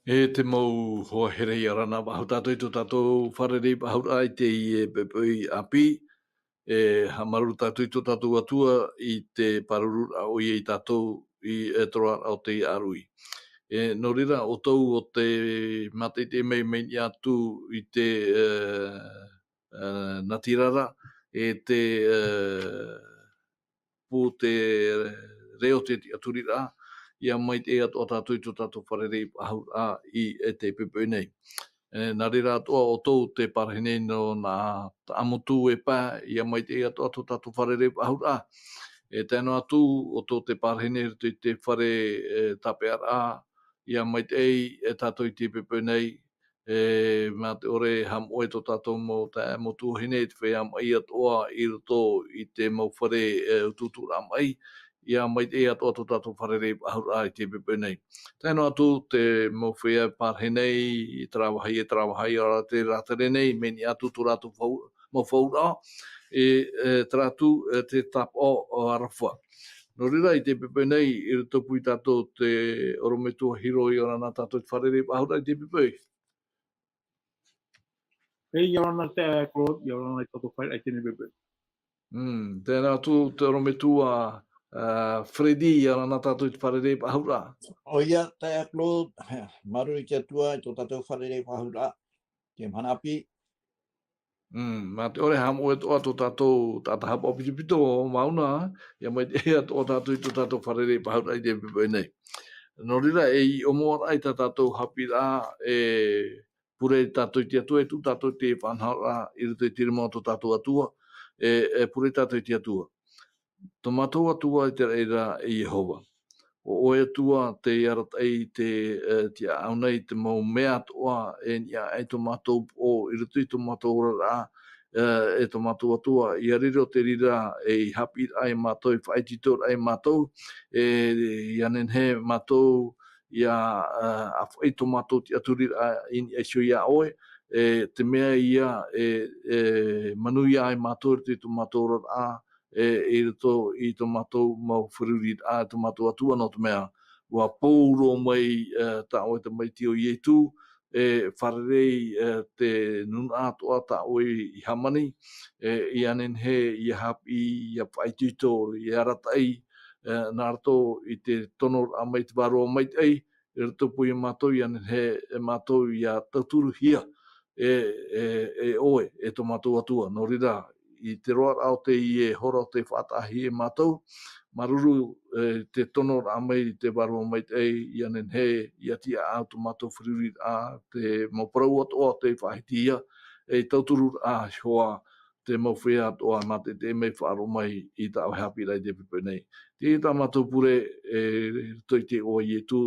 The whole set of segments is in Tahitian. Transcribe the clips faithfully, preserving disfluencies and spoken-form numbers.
E te mau hoa here, ia ora na faʻahou tātou i tō tātou fārerei faʻahou raʻa i teie poʻipoʻi ʻāpī. E haʻamāuruuru tātou i tō tātou Atua i te pāruru raʻa ʻoia ia tātou i, e, te roaraʻa o te ʻāruʻi. E, nō reira, ʻoutou ʻo tē mātaʻitaʻi mai, mai niʻa atu i te, e, e, natirara, e te, e, pū te reo te tiʻaturiraʻa, ia maitaʻi atoʻa tātou i tō tātou fārerei faʻahou raʻa i, e te poʻipoʻi nei. E, nā reira atoʻa ʻoutou tē parahi nei nō nā Taʻamotu e pae, ia maitaʻi atoʻa tō tātou fārerei faʻahou raʻa. E tae noa atu, ʻoutou tē parahi nei i roto i te fare, e, tāpeʻaraʻa, ia maitaʻi e tātou i te poʻipoʻi nei, e, mā te ʻore e haʻamoʻe tō tātou mau taeaʻe tuahine i te feiā maʻi atoʻa i roto i te mau fare, e, utuuturaʻa maʻi, ia maitaʻi atoʻa tō tātou fārerei faʻahou raʻa i te poʻipoʻi nei. Tae noa atu te mau feiā e parahi nei, i terā vāhi, e terā vāhi, ʻaore rā tē rātere nei, mai niʻa atu tō rātou faʻahou, mau faʻahou raʻa, e, e, terā atu, e, te tāpaʻo, o, aroha. Nō reira, i te poʻipoʻi nei, i roto pū ia tātou te ʻorometua Hiro, ia ora na tātou i te fārerei faʻahou raʻa i te poʻipoʻi. E, ia ora na te, e, Claude, ia ora na i tō tātou fārerei i teie poʻipoʻi. Mm, tēnā atu te ʻorometua, a, Freddy, ia ora na tātou i te fārerei faʻahou raʻa. ʻOia, taeaʻe Claude, māuruuru i te Atua i tō tātou fārerei faʻahou raʻa i teie mahana ʻāpī. Mm, mā te ʻore e haʻamoʻe atoʻa tō tātou taʻata haʻapaʻo pitopito o Mauna, ia maitaʻi atoʻa tātou i tō tātou fārerei faʻahou raʻa i te poʻipoʻi nei. Nō reira, e ʻite mau raʻa i tā tātou haʻapiʻiraʻa, e pure tātou i te Atua, e tuʻu tātou i te faʻanahoraʻa i roto i te rima o tō tātou Atua, e, e pure tātou i te Atua. Tō mātou Atua i te raʻi ra, e Iehova. ʻO ʻoe Atua tei arataʻi i te, e, tiʻaʻau nei, te mau mea atoʻa e niʻa ai tō mātou poʻo i roto i tō mātou oraraʻa, e, e tō mātou Atua, ʻia riro te reira ei haʻapiʻiraʻa ia mātou, ei faʻaitoitoraʻa ia mātou, e, ʻia nehenehe mātou ʻia, e, ʻāfaʻi tō mātou tiʻaturiraʻa i niʻa iho ia ʻoe, e, te mea ia, e, e, manuia ai mātou i roto i tō mātou oraraʻa, e, i roto i tō mātou mau feruriraʻa, tō mātou Atua, nō te mea, ʻua pou roa mai, e, tā ʻoe Tamaiti ʻo Ietu, e, fārerei, e, te nūnaʻa atoʻa tā ʻoe i hāmani, e, ʻia nehenehe, ʻia haʻapiʻi, ʻia faʻaitoito, ʻia arataʻi, e, nā roto i te tonoraʻa mai te Vārua Maitaʻi, i roto pū ia mātou, ʻia nehenehe e mātou ʻia tauturuhia e, e, e ʻoe, e tō mātou Atua. Nō reira, i te roaraʻa o teie hora o tē faʻataʻahia e mātou, māuruuru, e, te tonoraʻa mai te Vārua Maitaʻi, ʻia nehenehe, ʻia tiʻaʻau tō mātou feruriraʻa, te mau parau atoʻa o tē faʻahitihia, e tautururaʻa iho ā te mau feiā atoʻa mātaʻitaʻi mai, faʻaroʻo mai i tā ʻoe haʻapiʻiraʻa i te poʻipoʻi nei. Teie tā mātou pure, e, i roto i te iʻoa o Ietu,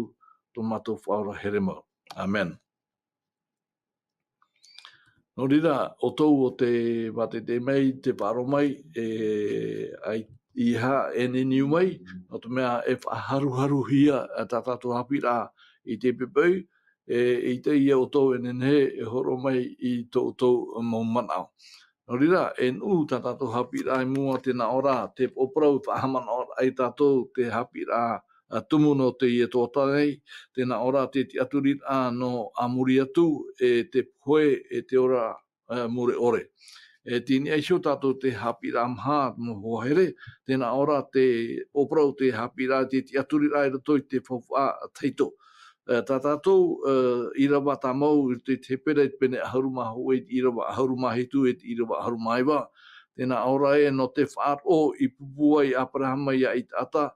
tō mātou Faʻaora here mau. ʻĀmene. Nō reira, ʻoutou ʻo tē mātaʻitaʻi mai, tē faʻaroʻo mai, e, ʻaita e niu mai, nō te mea e faʻaharuharuhia tā tātou haʻapiʻiraʻa i te poʻipoʻi, e, ʻeita ïa ʻoutou e nehenehe e hōroʻa mai i tō ʻoutou mau manaʻo. Nō reira, e nuʻu tā tātou haʻapiʻiraʻa i mua, tē nā ʻō ra, te poʻo parau e faʻahaʻamanaʻo ai tātou, te haʻapiʻiraʻa, a, tumu nō teie tuhaʻa nei, tē nā ʻō ra te tiʻaturiraʻa nō a muri atu, e te pohe, e te ora, e, mure ʻore. E tei niʻa iho tātou te haʻapiʻiraʻa maha, mau hoa here, tē nā ʻō ra te poʻo parau te haʻapiʻiraʻa, te tiʻaturiraʻa i roto i te faufaʻa tahito. E, tā tātou, e, ʻīrava tāmau, i roto i te Hepera, i te pene ʻahuru mā hōʻē, i te ʻīrava ʻahuru mā hitu, i te ʻīrava ʻahuru mā iva. Tē nā ʻō ra ē, nō te faʻaroʻo i pūpū ai ʻĀperahama ia Isaaka,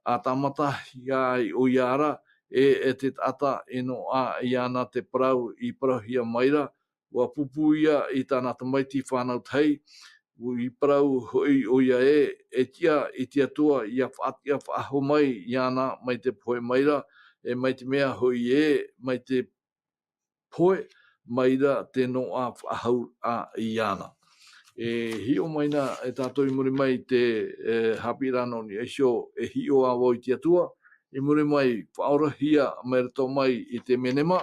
ʻa tāmatahia ai ʻoia ra, e, e te taʻata e noaʻa iāna te parau i parauhia mai ra, ʻua pūpū ïa i tāna tamaiti fānau tahi, ʻua parau hoʻi ʻoia ē, e tiʻa i te Atua ʻia faʻatiʻa faʻahou mai iāna mai te pohe mai ra, e mai te mea hoʻi ē, mai te pohe mai ra te noaʻa faʻahou iāna. E hiʻo mai na e tātou i muri mai te, e, haʻapiʻiraʻa nō niʻa iho, e hiʻo ā vau i te Atua, i muri mai faʻaorahia mai roto mai i te menema,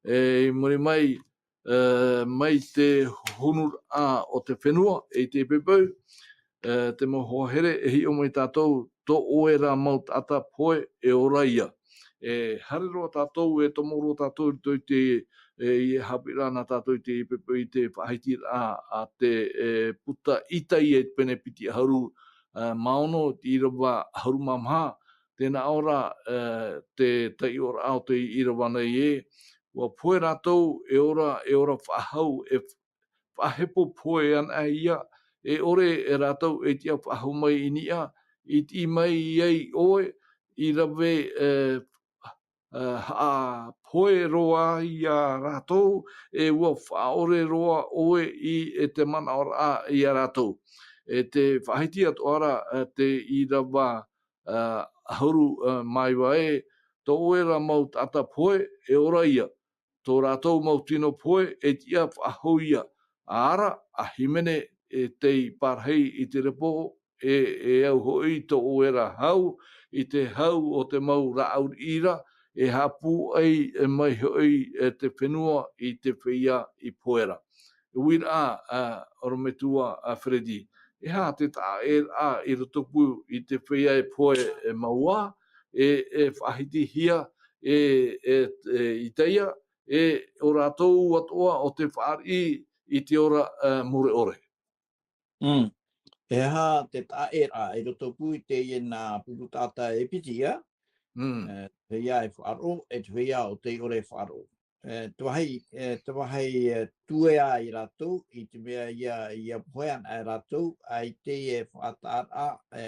e, i muri mai, e, mai te hunuraʻa o te fenua, e i te poʻipoʻi, e, te mau hoa here, e hiʻo mai tātou, tō ʻoe rā mau taʻata pohe e ora ïa. e haere roa tātou, e tomo roa tātou i roto i te, e, i e haʻapiʻiraʻa nā tātou i te pepe i te faʻahitiraʻa a te, e, puta ʻĪtaia i te pene piti ʻahuru, e, mā ono, te ʻīrava ʻahuru mā maha, tē nā ʻō ra, e, te taiʻoraʻa o te ʻīrava nei ē, ʻua pohe rātou, e ora, e ora faʻahou, e faʻahepo pohe ana ia, e ʻore e rātou e tiʻa faʻahou mai i niʻa, i tiʻi mai ai ʻoe, i rave, e, e, haʻapohe roa ia rātou, e ʻua faʻaʻore roa ʻoe i, e te manaʻoraʻa ia rātou. E te faʻahiti atoʻa ra, e, te ʻīrava, e, ʻahuru, e, mā iva ē, tō ʻoe ra mau taʻata pohe, e ora ia. Tō rātou mau tino pohe, e tiʻa faʻahou ia. ʻĀ ra, a hīmene, e tei parahi i te repo, e, e au hoʻi tō ʻoe ra hau, i te hau o te mau rāʻau riʻi ra, e haʻapūai, e mai hoʻi, e te fenua i te feiā i pohe ra. E uiraʻa, a, ʻorometua, a, Freddy. E aha te taʻaʻēraʻa i rotopū i te feiā e pohe, e mau ā, e, e faʻahitihia, e, e, e ʻĪtaia, e ʻo rātou atoʻa o te fāriʻi i te ora, e, mure ʻore. Mm. E aha te taʻaʻēraʻa i rotopū i teie nā pupu taʻata e piti, ʻia? Mm. E, te feiā e faʻaroʻo, e te feiā ʻo tei ʻore e faʻaroʻo. E, te vāhi, e, te vāhi, e, tuea ai rātou, i te mea ʻia, ʻia pohe ana ai rātou, ʻaita e faʻataʻa ra, e,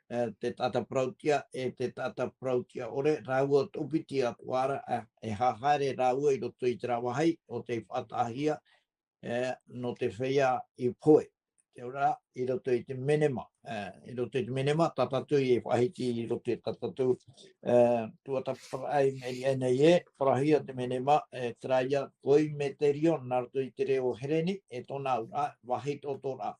e, te taʻata parauʻtiʻa, e te taʻata parauʻtiʻa ʻore, rāua toʻopiti atoʻa ra, e, e haere rāua i roto i terā vāhi, ʻo tei faʻataʻahia, e, nō te feiā i pohe. Te ora, i roto i te menema, e, i roto i te menema, tā tātou i faʻahiti i roto i tā tātou, e, tuatāpaparaʻa i Meriʻa nei ē, parauhia te menema, e, terā ia koimeterion, nā roto i te reo Hereni, e tōna auraʻa, vāhi totoraʻa.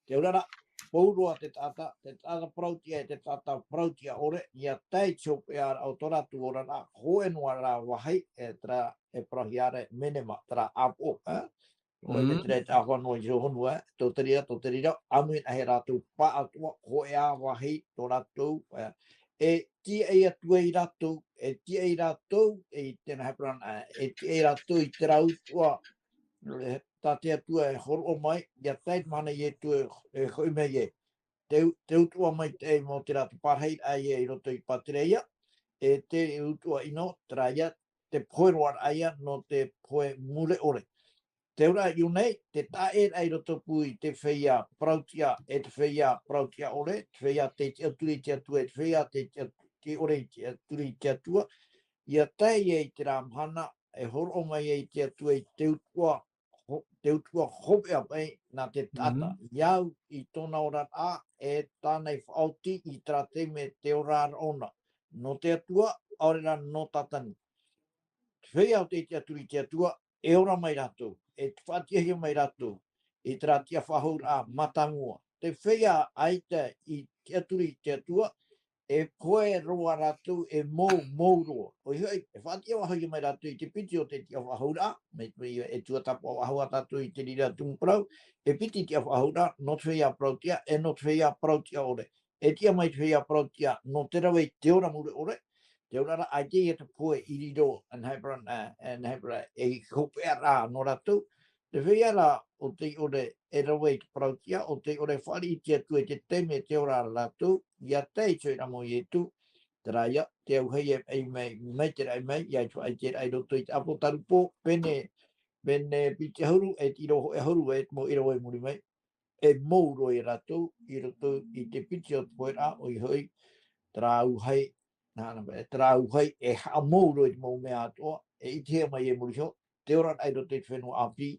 Te ora ra, pauroa te taʻata, te taʻata parauʻtiʻa, e te taʻata parauʻtiʻa ʻore, ʻia tae i te hopeʻa ra o tō rātou oraraʻa, hōʻē noa ra vāhi, e terā, e parauhia ra menema, terā ʻāpoʻo, e? ʻO e Mm. te tere te ʻāfano i te hōhonu, e, tō te reira, tō te reira, ʻāmui ana e rātou pāʻatoʻa, hōʻē ā vāhi tō rātou, e, e tīaʻi atu ai rātou, e tīaʻi rātou, e i tēnā hepurana, e tīaʻi rātou i terā utuʻa, e, tā te Atua e hōroʻa mai, ʻia tae i te mahana Ietu e, e hoʻi mai ai. Te u-, te utuʻa maitaʻi mau terā te parahiraʻa ia i roto i Pātereia, e te utuʻa ʻino, terā ia, te pohe roa ra ia, nō te pohe mure ʻore. Te ora i ʻō nei, te taʻaʻēraʻa i rotopū i te feiā parauʻtiʻa, e te feiā parauʻtiʻa ʻore, te feiā tei tiʻaturi i te Atua, e te feiā tei tiʻa-, tei ʻore i tiʻaturi i te Atua, ʻia tae ia i terā mahana, e hōroʻa mai ai te Atua i te utuʻa, ho-, te utuʻa hopeʻa mai nā te taʻata. Mhm. I au i tōna oraraʻa, e tāna i faʻaoti i terā taime te oraraʻa ʻōna. Nō te Atua, ʻaore rā nō Tātani. Te feiā ʻo tei tiʻaturi i te Atua, e ora mai rātou, e faʻatiʻahia mai rātou, i terā tiʻafaʻahouraʻa mātāmua. Te feiā ʻaita i tiʻaturi i te Atua, e pohe roa rātou, e mou, mou roa. ʻOia hoʻi, e faʻatiʻafaʻahou mai rātou i te piti o te tiʻafaʻahouraʻa, mai te mea e tuatāpapa faʻahou tātou i te reira tumu parau, e piti tiʻafaʻahouraʻa, nō te feiā parauʻtiʻa, e nō te feiā parauʻtiʻa ʻore. E tiʻa mai te feiā parauʻtiʻa, nō te rave i te ora mure ʻore, te ora ra, ʻaita ia te pohe i riro, e nā hepurana, e, e nā hepurana, e hopeʻa ra nō rātou, te feiā ra ʻo tei ʻore e rave i te parauʻtiʻa, ʻo tei ʻore e fāriʻi i te Atua i te taime te ora ra rātou, ʻia tae i te hoʻiraʻa mau Ietu, terā ia, te auahi e, e mai, mai te raʻi mai, ʻia faʻaʻiteraʻa i roto i te ʻĀpōtarupo, pene, pene piti ʻahuru, e te ʻīrava hōʻē ʻahuru, e te mau ʻīrava i muri mai, e mou roa ia rātou, i roto i te piti o te poheraʻa, ʻoia hoʻi, terā auahi, nā, nā, terā auahi, e haʻamou roa i te mau mea atoʻa, e ʻitehia mai e muri iho, te oraraʻa i roto i te fenua ʻāpī,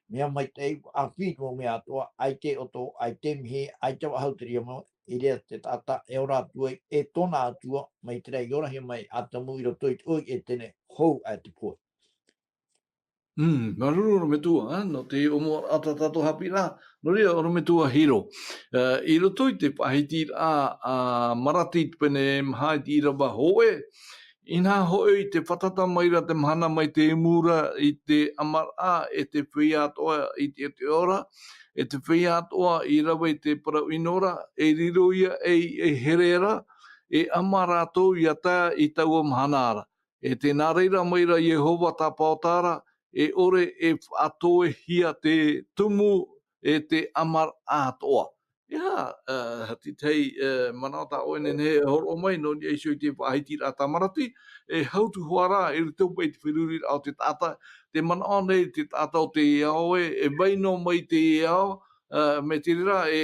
mea maitaʻi, ʻāpī te mau mea atoʻa, ʻaita e ʻoto, ʻaita e mihi, ʻaita faʻahou te reira mau, i reira te taʻata, e ora atu ai, e tōna Atua, mai terā i orahia mai Atamu i roto i te ʻō i ʻEtene, hou aʻe te pohe. Mm, māuruuru ʻorometua, ā, nō te ʻōmuaraʻa tā tātou haʻapiʻiraʻa, nō reira ʻorometua Hiro. Ā, i roto i te faʻahitiraʻa a Marati i te pene maha i te ʻīrava hōʻē, inaha hoʻi te fātata mai ra te mahana mai te ʻumu ra i te ʻamaraʻa e te feiā atoʻa i te, te ora, e te feiā atoʻa i rave i te parau ʻino ra, e riro ia ei, ei here ra, e ama rātou ia tae i taua mahana ra. E tē nā reira mai ra Iehova Tāpaotara, e ʻore e faʻatoehia te tumu e te ama atoʻa. ʻEā, e, te tahi, e, manaʻo tā ʻoe e nehenehe e hōroʻa mai, nō niʻa iho i te faʻahitiraʻa tā Marati, e hau atu hoʻi rā, i roto mai i te feruriraʻa o te taʻata, te manaʻo nei te taʻata o te ao ē, e vai noa mai te ao, e, mai te reira, e,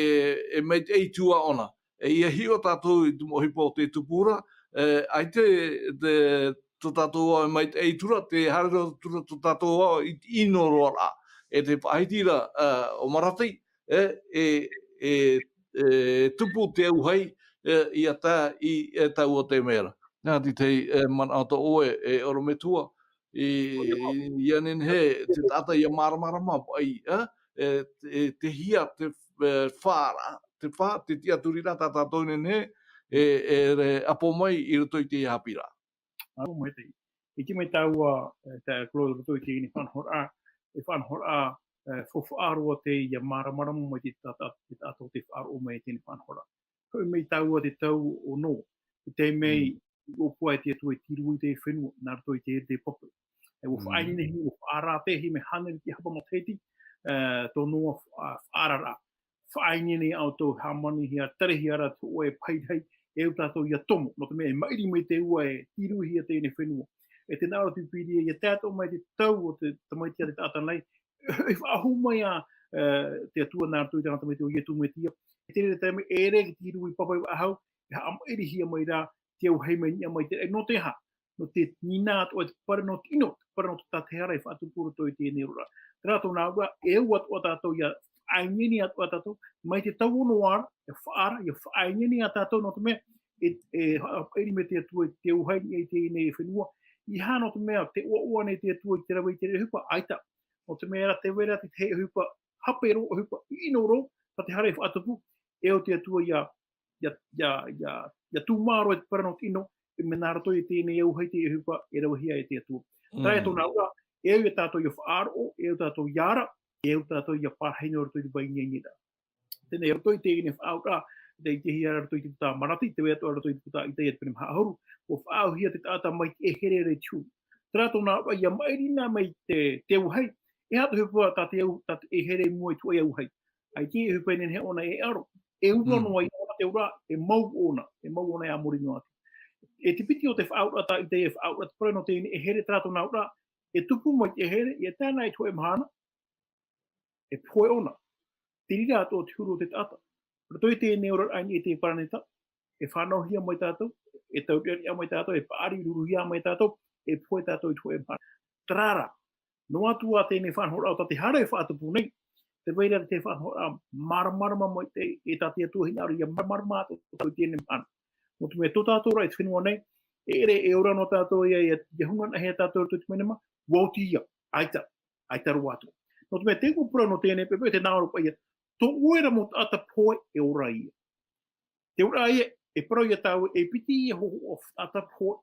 e maitaʻi atu ʻōna. E ʻia hiʻo tātou i te mau ʻohipa o te tupu ra, e, ʻaita te, tō tātou ao e maitaʻi atu ra, tē haere atu ra tō tātou ao i te ʻino roa ra. E te faʻahiti ra, e, ʻo Marati, e, e, e, e tupu te auahi, e, ia tae i, e, taua taime ra. Nā te tahi, e, manaʻo tā ʻoe, e, ʻorometua, i, ʻoia hoʻi. ʻIa nehenehe, te taʻata ʻia māramarama, paʻi, e, e, te, e, te hia, te, e, faʻaraʻa, te fā, te tiʻaturiraʻa tā tātou e nehenehe, e, e, e ʻapo mai i roto i te haʻapiʻiraʻa. Aro mai te, i te mea tāua, e, tā Claude roto i teie faʻanahoraʻa, e faʻanahoraʻa, e, faufaʻa roa teie ʻia māramarama mai te taʻata, te taʻata o tē faʻaroʻo mai i teie faʻanahoraʻa. Hoʻi mai tāua te tau ono, te taime Mm. i ʻōpua e te Atua i tīrū i te fenua, nā roto i te, te pape. E ua Mm. faʻaineine, ua faʻaara te hī mea hānere te hapa matahiti, e, tō Noa fa-, faʻaararaʻa. Faʻaineine ʻoutou, hāmanihia, tarahia ra te hōʻē pahi rahi, e au tātou ʻia tomo, nō te mea e maʻiri mai te ua e tīrūhia teie fenua. E tē nā ʻō ra te Pīpīria, ʻia tae atoʻa mai te tau o te tamaiti a te taʻata nei, e faʻahou mai ā, e, te Atua nā roto i tāna tamaiti ʻo Iesu Mesia. E te reira taime e ʻere e tīrū i pape faʻahou, e haʻamaʻirihia mai rā, te auahi mai niʻa mai te raʻi. Nō te aha? Nō te nina atoʻa te parau nō te ʻino, te parau nō te tātaʻiraʻa e faʻatupu roto i teie nei oraraʻa. Terā tōna auraʻa, e au atoʻa tātou ʻia faʻaineine atoʻa tātou, mai te tau ono ra, ʻia faʻaara, ʻia faʻaineine ā tātou nō te mea, e, e, haʻamaʻiri mai te Atua i te auahi i teie nei fenua. ʻEiaha nō te mea, tē ʻoaʻoa nei te Atua i te rave i te reira ʻohipa, ʻaita. Nō te mea rā, tē vai ra te tahi ʻohipa, hape roa ʻohipa, ʻino roa, tā te hara e faʻatupu, e au te Atua ʻia, ʻia, ʻia, ʻia, ʻia tūmā roa i te parau nō te ʻino, e mea nā roto i teie nei auahi te ʻohipa e ravehia e te Atua. Terā Mm. tōna auraʻa, e au ia tātou ʻia faʻaroʻo, e au tātou ʻia ara, e au tātou ʻia pārahi nō roto i te vai i niʻa i niʻa ra. Teie nei, roto i teie nei faʻaauraʻa, tē ʻitehia ra roto i te puta Marati, tē vai atoʻa ra roto i te puta Isaia te pene maha ʻahuru, ʻua faʻaauhia te taʻata mai te ʻēhere ra i te huru. Terā tōna auraʻa, ʻia maʻiri na mai te, te auahi, e aha te ʻohipa tā te au-, tā te ʻēhere i mua i te hōʻē auahi. ʻAita e ʻohipa e nehenehe ʻōna e aro. E ua Mm. noa ia ʻōna te auraʻa, e mau ʻōna, e mau ʻōna e a muri noa atu. E te piti o te faʻaauraʻa tā Isaia e faʻaauraʻa te parau nō teie nei ʻēhere, terā tōna auraʻa, e tupu mai te ʻēhere, ʻia tae na i te hōʻē mahana, e pohe ʻōna. Te reira atoʻa te huru o te taʻata. Roto i teie nei oraraʻa i niʻa i te paraneta, e fānauhia mai tātou, e taureʻareʻa mai tātou, e paʻari ruruhia mai tātou, e pohe tātou i te hōʻē mahana. Terā rā, noa atu ā teie nei faʻanahoraʻa o tā te hara e faʻatupu nei, tē vai ra te faʻanahoraʻa māramarama mai te, e tā te Atua hinaʻaro ʻia māramarama atoʻa tātou i teie nei mahana. Nō te mea tō tātou ra i te fenua nei, e ʻere e ora noa tātou ia, ia, ʻia hunanahia tātou i roto i te menemā, ʻua oti ia, ʻaita, ʻaita roa atu. Nō te mea, te mau parau nō teie nei poʻipoʻi, tē nā ʻō ra paʻi ia, tō ʻoe ra mau taʻata pohe e ora ia. Te auraʻa ia, e parau ia tāua, e piti ia hōʻē taʻata pohe.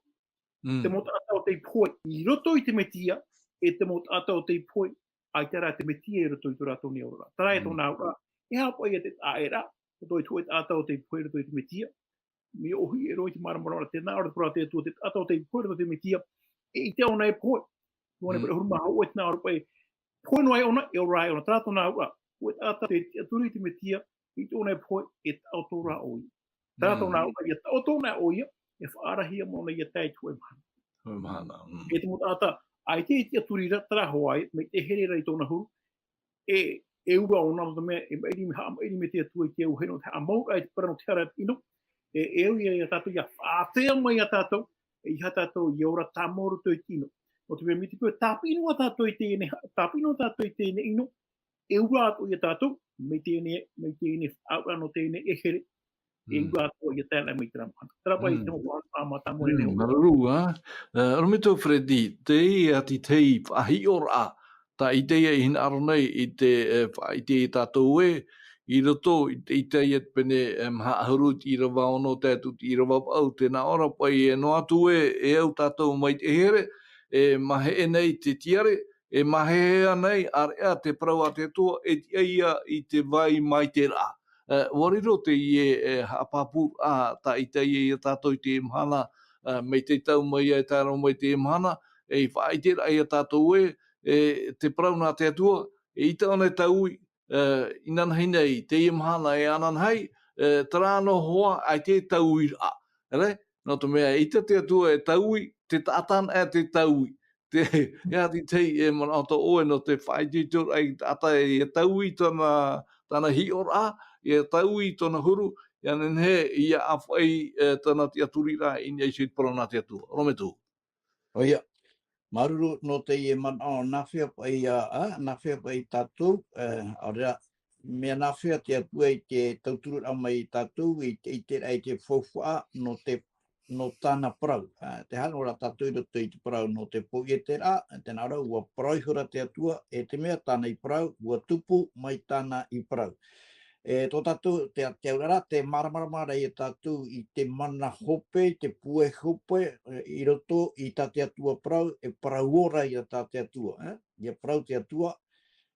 Mm. Te mau taʻata o tei pohe i roto i te Mesia, e te mau taʻata o tei pohe, ʻaita rā te Mesia i roto i tō rātou nei oraraʻa. Terā e Mm. tōna auraʻa, e aha paʻi ia te taʻa-, e rā, roto i te hōʻē taʻata o tei pohe i roto i te Mesia, mea ʻōhie roa i te māramarama ra, tē nā ʻō ra te parau a te Atua, te taʻata o tei pohe i roto i te Mesia, eʻita ʻōna e pohe. Ioane Mm. parau ʻahuru mā hōʻē, tē nā ʻō ra paʻi, pohe noa ai ʻōna, e ora ai ʻōna, terā tōna auraʻa. Hōʻē taʻata tei tiʻaturi i te Mesia, eʻita ʻōna e pohe, e taʻoto rā ʻoia. Terā Mm. tōna auraʻa, ʻia taʻoto ʻōna ʻoia, e faʻaarahia mai ʻōna ʻia tae i te hōʻē mahana. Hōʻē mahana, mm. E te mau taʻata, ʻaita e tiʻaturi ra, terā hoʻi, mai te ʻēhere ra i tōna huru, e, e ura ʻōna, nō te mea, e maʻiri, haʻamaʻiri mai te Atua i te auahi nō te haʻamauraʻa i te parau nō te hara ʻino, e, e au ia, ia tātou, ʻia faʻaātea mai ia tātou, e ʻeiaha tātou, ʻia ora tāmau roto i te ʻino. Nō te mea, mai te peu, tāpiri noa tātou i teie nei, tāpiri noa tātou i teie nei ʻino, e ura atoʻa ia tātou, mai teie nei, mai teie nei, faʻaauraʻa nō teie nei ʻēhere, e Mm. ura atoʻa ia tae mai terā mahana. Terā paʻi Mm. te mau faʻaroʻo mātāmua e Mm, nehenehe. Māuruuru, ā. E, ʻorometua Freddy, teie te tahi faʻahiʻoraʻa, tā Isaia i hinaʻaro nei i te, e, faʻaʻite ia tātou ē, i roto i te Isaia te pene, e, maha ʻahuru, te ʻīrava ono, tae atu te ʻīrava vaʻu, tē nā ʻō ra paʻi ē, noa atu ē, e au tātou mai te ʻēhere, e maheʻe nei te tiare, e mahehea nei, ʻāreʻa te parau a te Atua, e tiʻa ia i te vai maitaʻi ra. ʻUa riro teie haʻapāpūraʻa tāʻitahi ia tātou i teie mahana, mai te tau mai ia e tae roa mai i teie mahana, e i faʻaʻite ra ia tātou ē, e te parau nā te Atua, e ʻita ʻōna e taui, inanahi nei, teie mahana e ananahi, terā noa hoʻi te tauiraʻa. Nō te mea e ʻita te Atua e taui, te taʻata anaʻe te taui. Te, e aha te tahi e manaʻo ʻoe nō te faʻaitoitoraʻa i te taʻata e taui tōna, tōna hiʻoraʻa, e taui tōna huru, ia nehenehe ia ʻāfaʻi tōna tiʻaturiraʻa i niʻa i te parau nā te Atua. Rometu. ʻOia, māuruuru nō teie manaʻo, nāfea paʻi ia, nāfea paʻi tātou, ʻaore ra, mea nāfea te Atua i te tautururaʻa mai ia tātou, i te, i te, i te faufaʻa, nō te, nō tāna parau. Te aha ra tātou i roto i te parau nō te poieteraʻa, tē nā ʻō ra, ʻua parau ihora te Atua, e te mea tāna i parau, ʻua tupu mai tāna i parau. E tō tātou, te, te auraʻa, te māramarama ra ia tātou i te mana hope, i te pūai hope, i roto i tā te Atua parau, e parau ora ia tā te Atua, ia parau te Atua,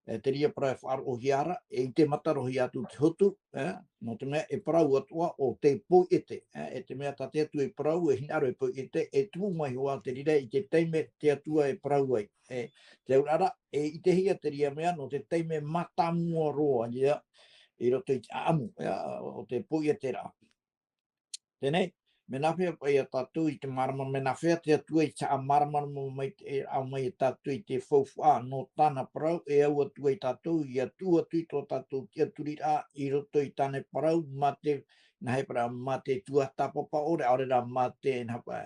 e te reira parau e faʻaroʻohia ra, e i te matarohi atu te hotu, nō te mea e parau atoʻa ʻo te poiete, e te mea tā te Atua i parau, e hinaʻaro e poiete, e tupu mai hoʻi te reira i te taime te Atua e parau ai. E, te auraʻa, e ʻitehia te reira mea nō te taime mātāmua roa ia, i roto i te ʻaʻamu, ʻo te poieteraʻa. Teie, mea nāfea paʻi ia tātou i te mārama, mea nāfea te Atua i te haʻamāramarama mai te, e, a mai ia tātou i te faufaʻa nō tāna parau, e au atu ai tātou, ia tuʻu atu i tō tātou tiʻaturiraʻa i roto i tāna parau, mā te, nā he parau, mā te tuatāpapa ʻore, ʻaore ra mā te, nā pa,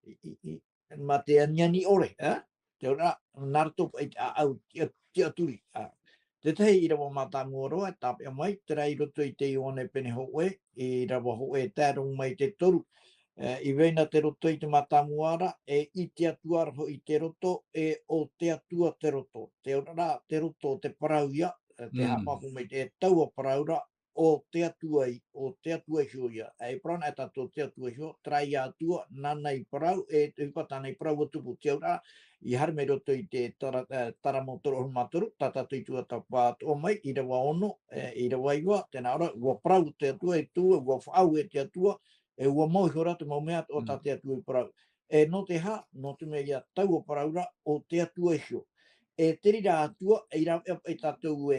i, i, i, mā te aniani ʻore, e? Te ora, nā roto paʻi te ʻāʻau tiʻa-, tiʻaturi, a. Te tahi ʻīrava mātāmua roa, e tāpeʻa mai, terā i roto i te Ioane pene hōʻē, ʻīrava hōʻē, tae roa mai te toru. E, i vai na te roto i te mātāmua ra, e i te Atua ra hoʻi te roto, e ʻo te Atua te roto. Te ora ra, te roto, te parau ia, e, te haʻapāpū mai te taua parau ra, ʻo te Atua i, ʻo te Atua iho ia. E parau na e tātou te Atua iho, terā ia Atua, nāna i parau, e te ʻohipa tāna i parau ʻua tupu. Te auraʻa, i haere mai roto i te tara-, e, Taramo toru ʻahuru mā toru, tā tātou i tuatāpapa atoʻa mai, ʻīrava ono, e, ʻīrava iva, tēnā ora, ʻua parau te Atua e tū, ʻua faʻaue te Atua, e ʻua mau ihora te mau mea atoʻa tā te Atua i parau. E nō te aha, nō te mea ia taua parau ra ʻo te Atua iho. E te reira atoʻa, e rave paʻi tātou e,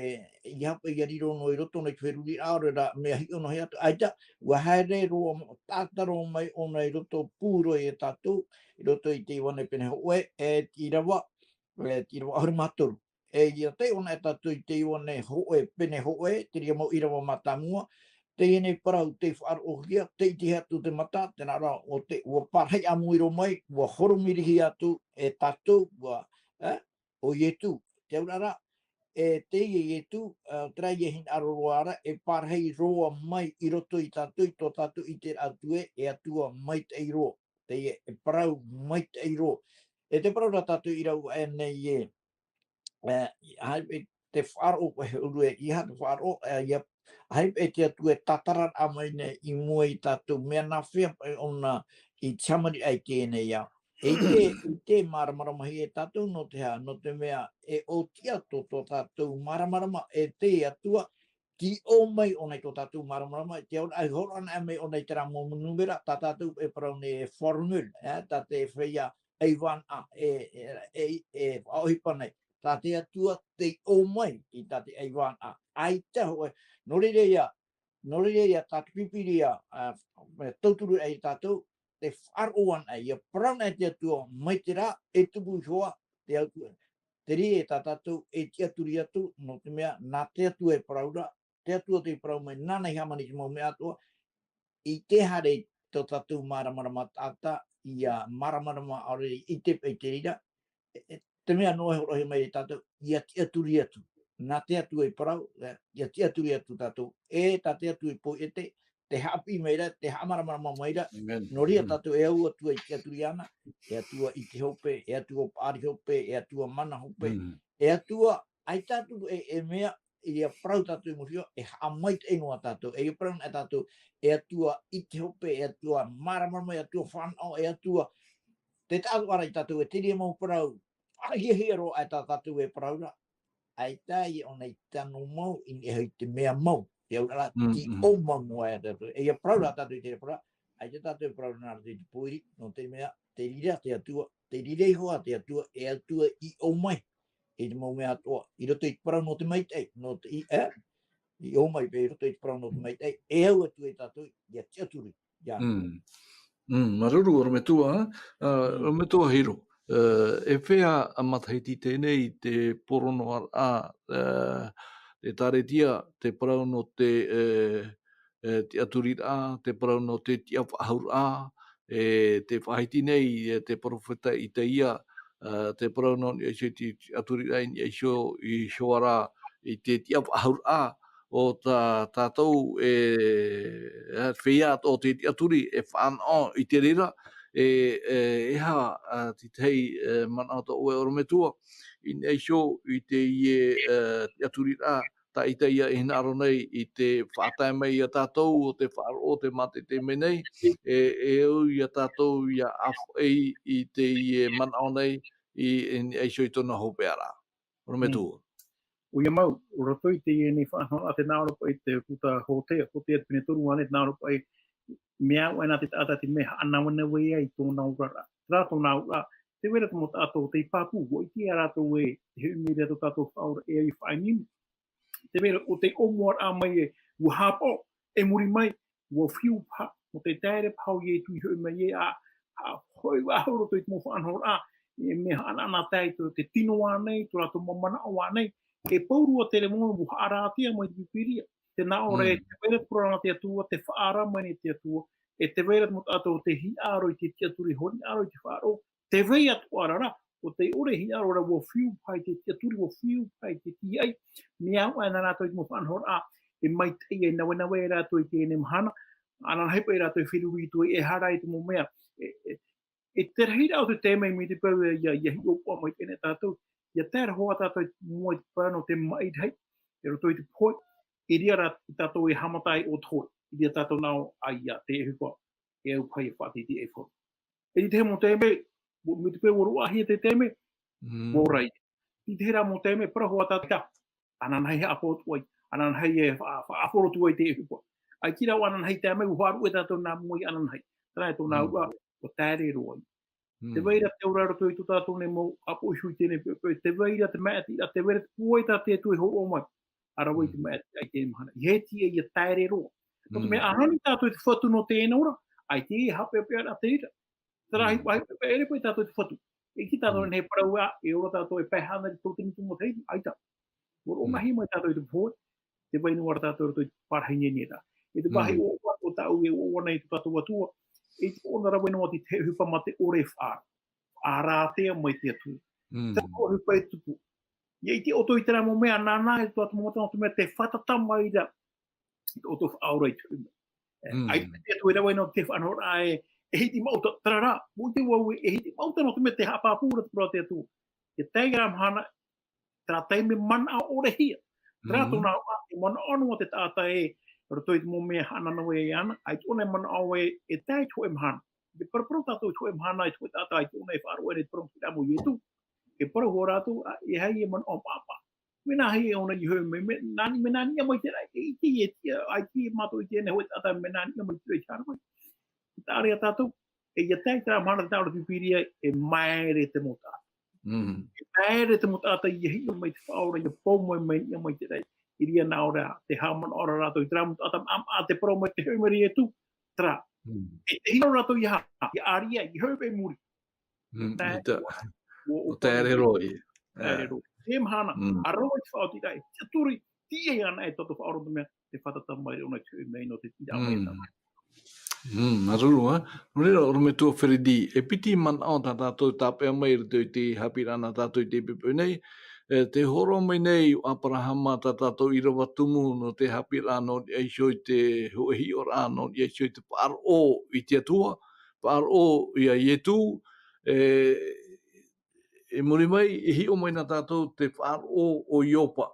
i aha paʻi ia riro noa i roto nei te feruriraʻa, ʻaore ra mea hiʻo noa atu, ʻaita, ʻua haere roa, tātaro mai ʻōna i roto pū roa ia tātou, i roto i te Ioane pene hōʻē, e ʻīrava, e ʻīrava ʻahuru mā toru. E ia tae ʻōna e tātou i te Ioane hōʻē, pene hōʻē, te reira mau ʻīrava mātāmua, teie nei parau tei faʻaroʻohia, tei ʻitehia atu te mata, tēnā ra ʻo te, ʻua parahi ʻāmui roa mai, ʻua horomirihia atu e tātou, ʻua, e, ʻo Ietu. Te auraʻa ra, e teie Ietu, e, terā ia hinaʻaro roa ra, e parahi roa mai i roto ia tātou, i tō tātou ʻiteraʻa atu ē, e Atua maitaʻi roa. Teie e parau maitaʻi roa. E te parau ra tātou i rave aʻe nei ē, e, ʻaita e te faʻaroʻo, e huru e, i aha te faʻaroʻo, e, ia, ʻaita e te Atua e tātararaʻa mai nei i mua ia tātou, mea nāfea paʻi ʻōna i te hāmani ai teie nei ao. E i te, i te māramarama hia e tātou nō te aha, nō te mea e ʻōtiʻa tō, tō tātou māramarama, e te Atua, tīaʻi mai ʻōna i tō tātou māramarama, te auraʻa, e hōroʻa anaʻe mai ʻōna i terā mau nūmera, tā tātou e parau nei e formule, e, tā te feiā ʻaivānaʻa, e, e, e, e faʻaʻohipa nei. Tā te Atua tei ʻō mai i tā te ʻaivānaʻa. ʻAita hōʻē, nō reira ia, nō reira ia tā te Pīpīria, a, e tauturu ai ia tātou, tē faʻaroʻo ana ia parau na e te Atua, mai terā, e tupu iho ā, te Atua. Te reira tā tātou e tiʻaturi atu, nō te mea, nā te Atua e parau ra, te Atua tei parau mai, nāna i hāmani i te mau mea atoʻa, ʻite haere tō tātou māramarama taʻata, ia māramarama ʻaore i ʻite paʻi te reira, e, e, te mea noa e hōroʻahia mai ia tātou, ia tiʻaturi atu. Nā te Atua i parau, e, ia tiʻaturi atu tātou. E, tā te Atua i poiete, tē haʻapiʻi mai ra, tē haʻamāramarama mai ra, nō reira tātou e au atu ai i te Atua ʻana, e Atua ʻite hope, e Atua paʻari hope, e Atua mana hope, e Atua, ʻaita atu e, e mea, ia parau tātou i muri iho, e haʻamaitaʻi noa tātou, e ia parau na e tātou, e Atua ʻite hope, e Atua māramarama, e Atua fānaʻo, e Atua, te taʻatoʻaraʻa ia tātou, e te reira mau parau, faʻahiahia roa aʻe tā tātou e parau ra, ʻaita ia ʻōna i tano mau, i niʻa i te mea mau. te auraʻa, mm, te ʻōmaʻomaʻa ia tātou. E ia parau rā tātou i te parau, ʻaita tātou e parau nā roto i te pōiri, nō te mea, te reira te Atua, te reira iho ā te Atua, e Atua i ʻō mai. I te mau mea atoʻa, i roto i te parau nō te maitaʻi, nō te i, e, i ʻō mai pea i roto i te parau nō te maitaʻi, e au atu e tātou, ia tiʻaturi, ia. Mm. Mm, māuruuru, ʻorometua, ā, mm, ʻorometua Hiro. Ā, e fea a matahiti teie nei te poronoaraʻa, ā, te ʻēkālesia, te parau nō te, ā, ā, tiʻaturiraʻa, te parau nō te tiʻafaʻahouraʻa, e te faʻahiti nei, e te peropheta Itaia, ā, te parau nō niʻa iho i te tiʻaturiraʻa i niʻa iho i Iehova ra, i te tiʻafaʻahouraʻa, ʻo tā, tātou e, e, feiā o te tiʻaturi e fānaʻo i te reira, e, e, e aha, ā, te tahi, e, manaʻo tō ʻoe ʻorometua, i niʻa iho i teie, e, tiʻaturiraʻa, tā Itaia e hinaʻaro nei i te faʻatae mai ia tātou o te faʻaroʻo, te mātaʻitaʻi mai nei, e, e au ia tātou ia ʻāfaʻi i teie manaʻo nei i, i niʻa iho i tōna hopeʻa ra. ʻOrometua. Mm. ʻOia mau, roto i teie nei faʻanahoraʻa te nā ʻō ra paʻi te puta Hōsea, Hōsea te pene toru ānei te nā ʻō ra paʻi, mea au aʻe nā te taʻata te mea haʻanavenaveʻa i tōna oraraʻa. Terā tōna oraraʻa, tē vai ra te mau taʻata ʻo tei pāpū, ʻua ʻite ā rātou ē, te hoʻi mai ra tō tātou Faʻaora e au i faʻaineinei. Tē vai ra, ʻo tei ʻōmuaraʻa mai ē, ʻua haʻapaʻo, e muri mai, ʻua fiu paha, nō te taere paha o Ietu i hoʻi mai ē, ā, ā, hoʻi faʻahou roto i te mau faʻanahoraʻa, e mea haʻanaʻanatae i te, te tino ānei, tō rātou mau manaʻo ānei, e pauroa te reira mau mea, ʻua haʻarātea mai te Pīpīria. Tē nā ʻō ra ē, mm, tē vai ra te parau nā te Atua, tē faʻaara mai nei te Atua, e tē vai ra te mau taʻata ʻo tei hiʻaro i te tiʻaturi, hinaʻaro i te faʻaroʻo, tē vai atoʻa ra rā, ʻo tei ʻore e hinaʻaro ra, ʻua fiu paha i te tiʻaturi, ʻua fiu paha i te tīaʻi, mea au aʻe nā rātou i te mau faʻanahoraʻa, e maitaʻi e navenaveʻa rātou i teie nei mahana, ananahi paʻi rātou e feruri atu ai, e aha rā te mau mea, e, e, e te rahiraʻa o te taime mai te peu ia, ia, ia hiʻopoʻa mai teie nei tātou, ia tae ra hoʻi tātou i mua i te parau nō te maʻi rahi, i roto i te pohe, i reira rā tātou e haʻamata ai ʻo te hoe, i reira tātou nā ʻō, ʻaita, te ʻohipa, e au paha ia faʻateiteʻa e faʻaroʻo. E i te mau taime, ʻua, mai te peu ʻua roaʻahia te taime, mm, ʻua ora ia. I te reira mau taime, parau hoʻi tātou, ananahi e haʻapaʻo atu ai, ananahi e fa-, faʻaʻāfaro atu ai te ʻohipa. ʻAita rā ʻua ananahi tae mai, ʻua faʻaruʻe tātou nā mua i ananahi. Terā e tōna, mm, auraʻa, ʻua taere roa ia. Mm. Tē vai ra te auraʻa roto i tō tātou nei mau ʻāpoʻo iho i teie nei poʻipoʻi, tē vai ra te maitaʻi, tē vai ra te pūai tā te Atua e hōroʻa mai. ʻA rave i te, mm, maitaʻi i teie mahana. ʻEiaha e tiʻa ia taere roa. Nō te, mm, mea ʻaore rā tātou i te fatu nō teie nei ora, ʻaita e haʻapeʻapeʻa rā te reira. Terā, mm, hiʻopoʻa, hiʻopoʻa, e ʻere paʻi tātou i te fatu. E ʻite tātou, mm, nei parau ā, e ora tātou e pae hānere tō te motu matahiti, ʻaita. ʻUa roaʻa, mm, maitaʻi mai tātou i te pohe, tē vai noa ra tātou i roto i te parahi nei nei rā. E te vāhi, mm, ʻoaʻoa, ʻo tāʻu e ʻoaʻoa nei tō tātou Atua, e te ʻōna rave noa te, te ʻohipa mā te ʻore e faʻaara. Faʻarātea mai te Atua. Mm. Terā ʻohipa e tupu. ʻIa ʻite ʻoutou i terā mau mea, nāna e tō tātou mau mata nō te mea tē fātata mai ra tō, tō Faʻaora i te hoʻi mai. E, mm, ʻaita te Atua e rave noa te faʻanahoraʻa ē, e hiti maʻuta, terā rā, ʻua ʻite vau ē, e hiti maʻuta nō te mea tē haʻapāpū ra te parau a te Atua. Ia tae i terā mahana, terā taime manaʻo ʻore hia. Terā, mm, tōna auraʻa, e manaʻo noa te taʻata ē, roto i te mau mea haʻanavenaveʻa iāna, ʻaita ʻōna e manaʻo ē, e tae i te hōʻē mahana. Te paraparau tātou i te hōʻē mahana, i te hōʻē taʻata, ʻaita ʻōna e faʻaroʻo i te parau nō te reira mau Ietu. E parau hoʻi rātou, ā, e aha ia e manaʻo pāpā. Mea nāhea ʻōna i hoʻi mai, mea nā-, mea nā niʻa mai te raʻi, e ʻite e tiʻa, ʻaita e mātou i teie nei hōʻē taʻata, mea nā niʻa mai te raʻi i te haere mai. Tāʻārea tātou, e ʻia tae i terā mahana, tā ʻō ra te Pīpīria, e māere te mau taʻata. Mm. E māere te mau taʻata ʻia hiʻo mai te Faʻaora, ʻia pou mai, mai niʻa mai te raʻi. I reira nā ʻō ra, tē haʻamanaʻo ra rātou i terā mau taʻata, ā, ā, tē parau mai te hoʻi mai ra Ietu, terā. Mm. E, e hinaʻaro rātou ʻia, ʻia ʻāria, ʻia hoʻi paʻi i muri. Mm, tae, ʻaita. ʻUa, ʻua, ʻua taere roa ia. Taere roa. Teie mahana, mm, ʻa rave i te faʻaotiraʻa, tiʻaturi, tiʻa iāna e tō tātou Faʻaora nō te mea, tē fātata mai ra ʻōna i te hoʻi mai nō te, te ʻāvaʻe, mm, tāmau. Mm, māuruuru, ā. Nō reira, ʻorometua Feredi, e piti manaʻo tā tātou e tāpeʻa mai i roto i te haʻapiʻiraʻa nā tātou i teie poʻipoʻi nei, e, tē hōroʻa mai nei ʻo Aperahama tā tātou ʻīrava tumu nō te haʻapiʻiraʻa nō niʻa iho i te hōʻē hiʻoraʻa, nō niʻa iho i te faʻaroʻo i te Atua, faʻaroʻo ia Ietu, e, i muri mai, i hiʻo mai nā tātou te faʻaroʻo o Iopa.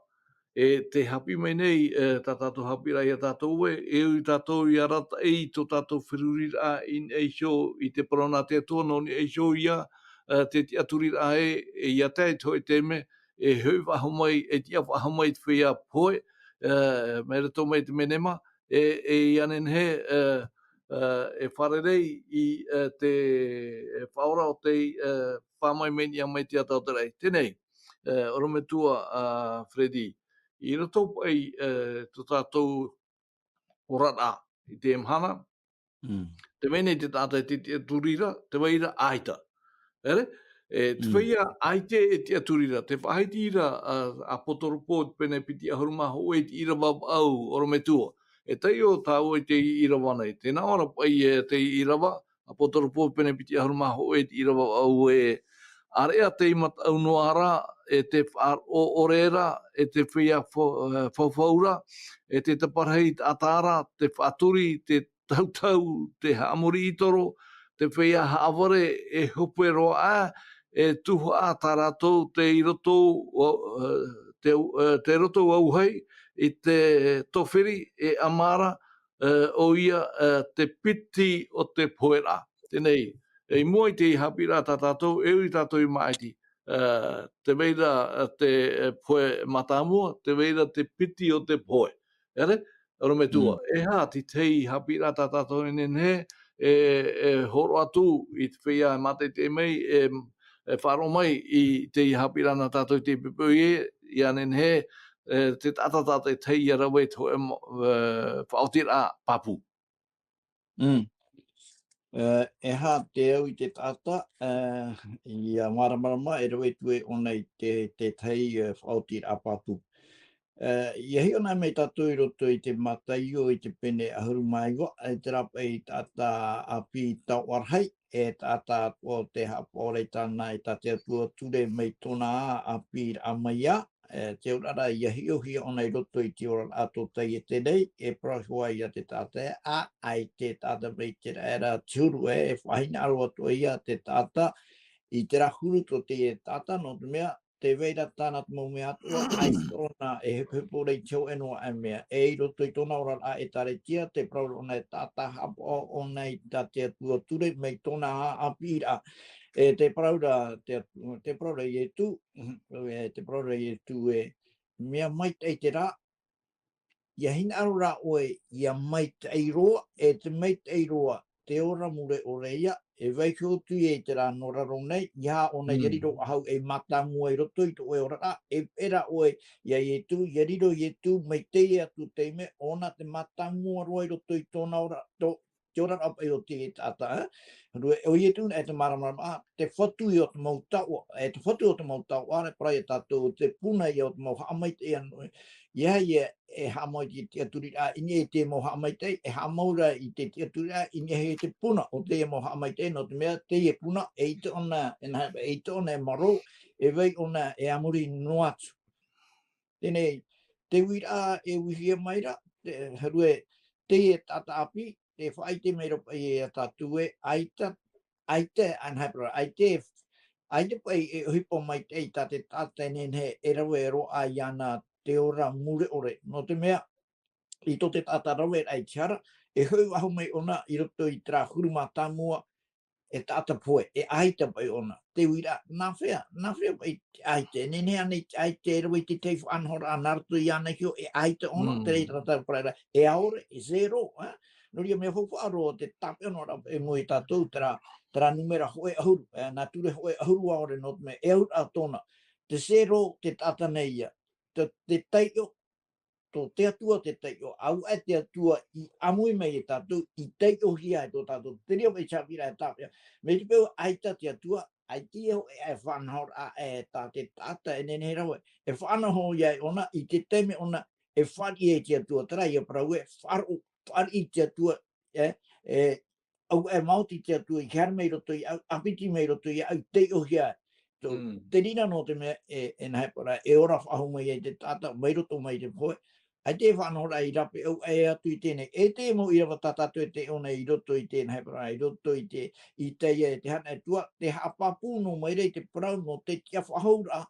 E tē haʻapiʻi mai nei, e, tā tātou haʻapiʻiraʻa ia tātou ē, e au tātou ʻia arataʻi i tō tātou feruriraʻa i niʻa iho i te parau nā te Atua nō niʻa iho ia, e, te tiʻaturiraʻa ē, e ʻia tae i te hōʻē taime, e hoʻi faʻahou mai, e tiʻa faʻahou mai i te feiā pohe, e, mai roto mai te menema, e, e ia nehenehe, e, e, e fārerei i, e, te, e, faʻaora o tei, e, fā mai mai niʻa mai te ata o te raʻi. Teie nei, e, orometua, a, Freddy, i roto paʻi, e, tō tātou oraraʻa i te mahana, Mm. Te mea nei te taʻata e te tiʻaturi ra, te vai ra ʻaita. ʻEre? E, te Mm. feiā ʻaita e tiʻaturi ra, te faʻahiti ra, a, ʻApotoropo pene piti ʻahuru mā hōʻē i te ʻīrava vaʻu, orometua. E taiʻo tāua i te ʻīrava nei. Tē nā ʻō ra paʻi e te ʻīrava, ʻApotoropo pene piti ʻahuru mā hōʻē i te ʻīrava vaʻu e ʻāreʻa tei mataʻu noa ra, e te faʻaroʻo ʻore ra, e te feiā fau-, e, faufau ra, e te taparahi taʻata ra, te faʻaturi, te tautau, te haʻamori ʻitoro, te feiā haʻavare, e hope roa aʻe, e tuhaʻa tā rātou tei roto, e, te, e, tei roto auahi i te tofiri, e ʻamara, e, ʻoia, e, te piti o te pohe ra. Teie nei, e, i mua i te haʻapiʻiraʻa tā tātou, e ui tātou i māʻiti. E, te vai ra, e, te, e, pohe mātāmua, te vai ra te piti o te pohe. ʻEre? ʻOrometua. Mm. E aha te tahi haʻapiʻiraʻa tā tātou e nehenehe, e, e hōroʻa atu i te feiā e mātaʻitaʻi mai, e, e faʻaroʻo mai i te haʻapiʻiraʻa nā tātou i te poʻipoʻi ē, ʻia nehenehe, e, te taʻata tātaʻitahi ʻia rave i te hōʻē mo-, e, faʻaotiraʻa pāpū. Mm. E, e aha te au i te taʻata, e, ʻia māramarama e rave atu ʻōna i te, te tahi, e, faʻaotiraʻa pāpū. E, ʻia hiʻo na mai tātou i roto i te Mataio i te pene ʻahuru mā iva, e te rāpaʻi taʻata ʻāpī taoʻa rahi, e taʻata o te haʻapaʻo ra i tāna, e tā te Atua ture mai tōna ʻāpīraʻa mai ā, e, te auraʻa ra ʻia hiʻohia ʻōna i roto i te oraraʻa tōtaiete nei, e parau iho ā ia te taʻata ē, ʻa, ʻaita e taʻata mai te raʻi ra te huru ē, e faʻahinaʻaro atoʻa ia te taʻata i terā huru tō teie taʻata, nō te mea, tē vai ra tāna te mau mea atoʻa, ʻaita ʻōna e hepohepo ra i te hōʻē noa aʻe mea, e i roto i tōna oraraʻa ʻĒtārētia, tē parau ra ʻōna e taʻata haʻapaʻo ʻōna i tā te Atua ture mai tōna ʻāpīraʻa. E tē parau ra, tē, tē parau ra Ietu, e tē parau ra Ietu ē, mea maitaʻi terā, ʻia hinaʻaro rā ʻoe ʻia maitaʻi roa, e te maitaʻi roa, te ora mure ʻore ia, e vaiiho atu ia i terā nō raro nei, ʻeiaha ʻōna ʻia Mm. riro faʻahou ei mātāmua i roto i tō ʻoe oraraʻa, e, e rā ʻoe ia Ietu, ʻia riro Ietu mai teie atu taime, ʻōna te mātāmua roa i roto i tōna ora, tō, te oraraʻa paʻi o te taʻata, ē? Rue, ʻo Ietu e te māramarama, te fatu ia o te mau taoʻa, e te fatu o te mau taoʻa, e parau ia tātou, te puna ia o te mau haʻamaitaʻi anō, ʻeiaha ia e haʻamau i te tiʻaturiraʻa i niʻa i te mau haʻamaitaʻi, e haʻamau ra i te tiʻaturiraʻa i niʻa i te puna o teie mau haʻamaitaʻi, nō te mea, teie puna, eʻita ʻōna, e nā, eʻita ʻōna e marō, e vai ʻōna e a muri noa atu. Teie nei, te uiraʻa e uihia mai ra, te, rue, teie taʻata ʻāpī, tē faʻaʻite mai ra paʻi ia tātou ē, ʻaita, ʻaita, ʻaita e, ʻaita e, ʻaita paʻi e ʻohipa maitaʻi tā te taʻata e nehenehe e rave roa iāna te ora mure ʻore. Nō te mea, i tō te taʻata raveraʻa i te hara, e hoʻi faʻahou mai ʻōna i roto i terā huru mātāmua, e taʻata pohe, e ʻaita paʻi ʻōna. Te uiraʻa, nā hea, nā hea paʻi te ʻaita, e nehenehe ānei te ʻaita e rave i te tahi faʻanahoraʻa nā roto iāna iho, e ʻaita ʻōna, Mm. terā ia tāna parau ra, e ʻaore, e zero, ā? Nō reira mea faufaʻa roa te tāpeʻa noa ra e moe tātou, terā, terā nūmera hōʻē ʻahuru, ā, nā ture hōʻē ʻahuru ʻaore nō te mea, e ʻahuru ā tōna. Te zero, te taʻata nei ia. Te, te taiʻo, tō te Atua te taiʻo, ʻaita e te Atua i ʻāmui mai ia tātou, i taiʻohia ai tō tātou. Te reira paʻi te haʻapiʻiraʻa e tāpeʻa. Mai te peu ʻaita te Atua, ʻaita e hōʻē ā e faʻanahoraʻa e tā te taʻata e nehenehe e rave. E faʻanaho ia ʻōna, i te taime ʻōna, e fāriʻi ai te Atua, terā ia parau ē, faʻaroʻo, fāriʻi te Atua, e, e, ʻauaʻe maoti te Atua i haere mai roto iāʻu, ʻāpiti mai roto iāʻu, taiʻohia. So, Mm. te reira nō te mea e, e nā hea parau, e ora faʻahou mai ai te taʻata, mai roto mai te pohe. ʻAita e faʻanahoraʻa i rape ʻauaʻe atu i teie nei. E te mau ʻīrava tā tātou e taiʻo nei i roto i te nā hea parau, i roto i te, i teie e te hana e tua, te haʻapāpū noa mai ra i te parau nō te tiʻafaʻahouraʻa.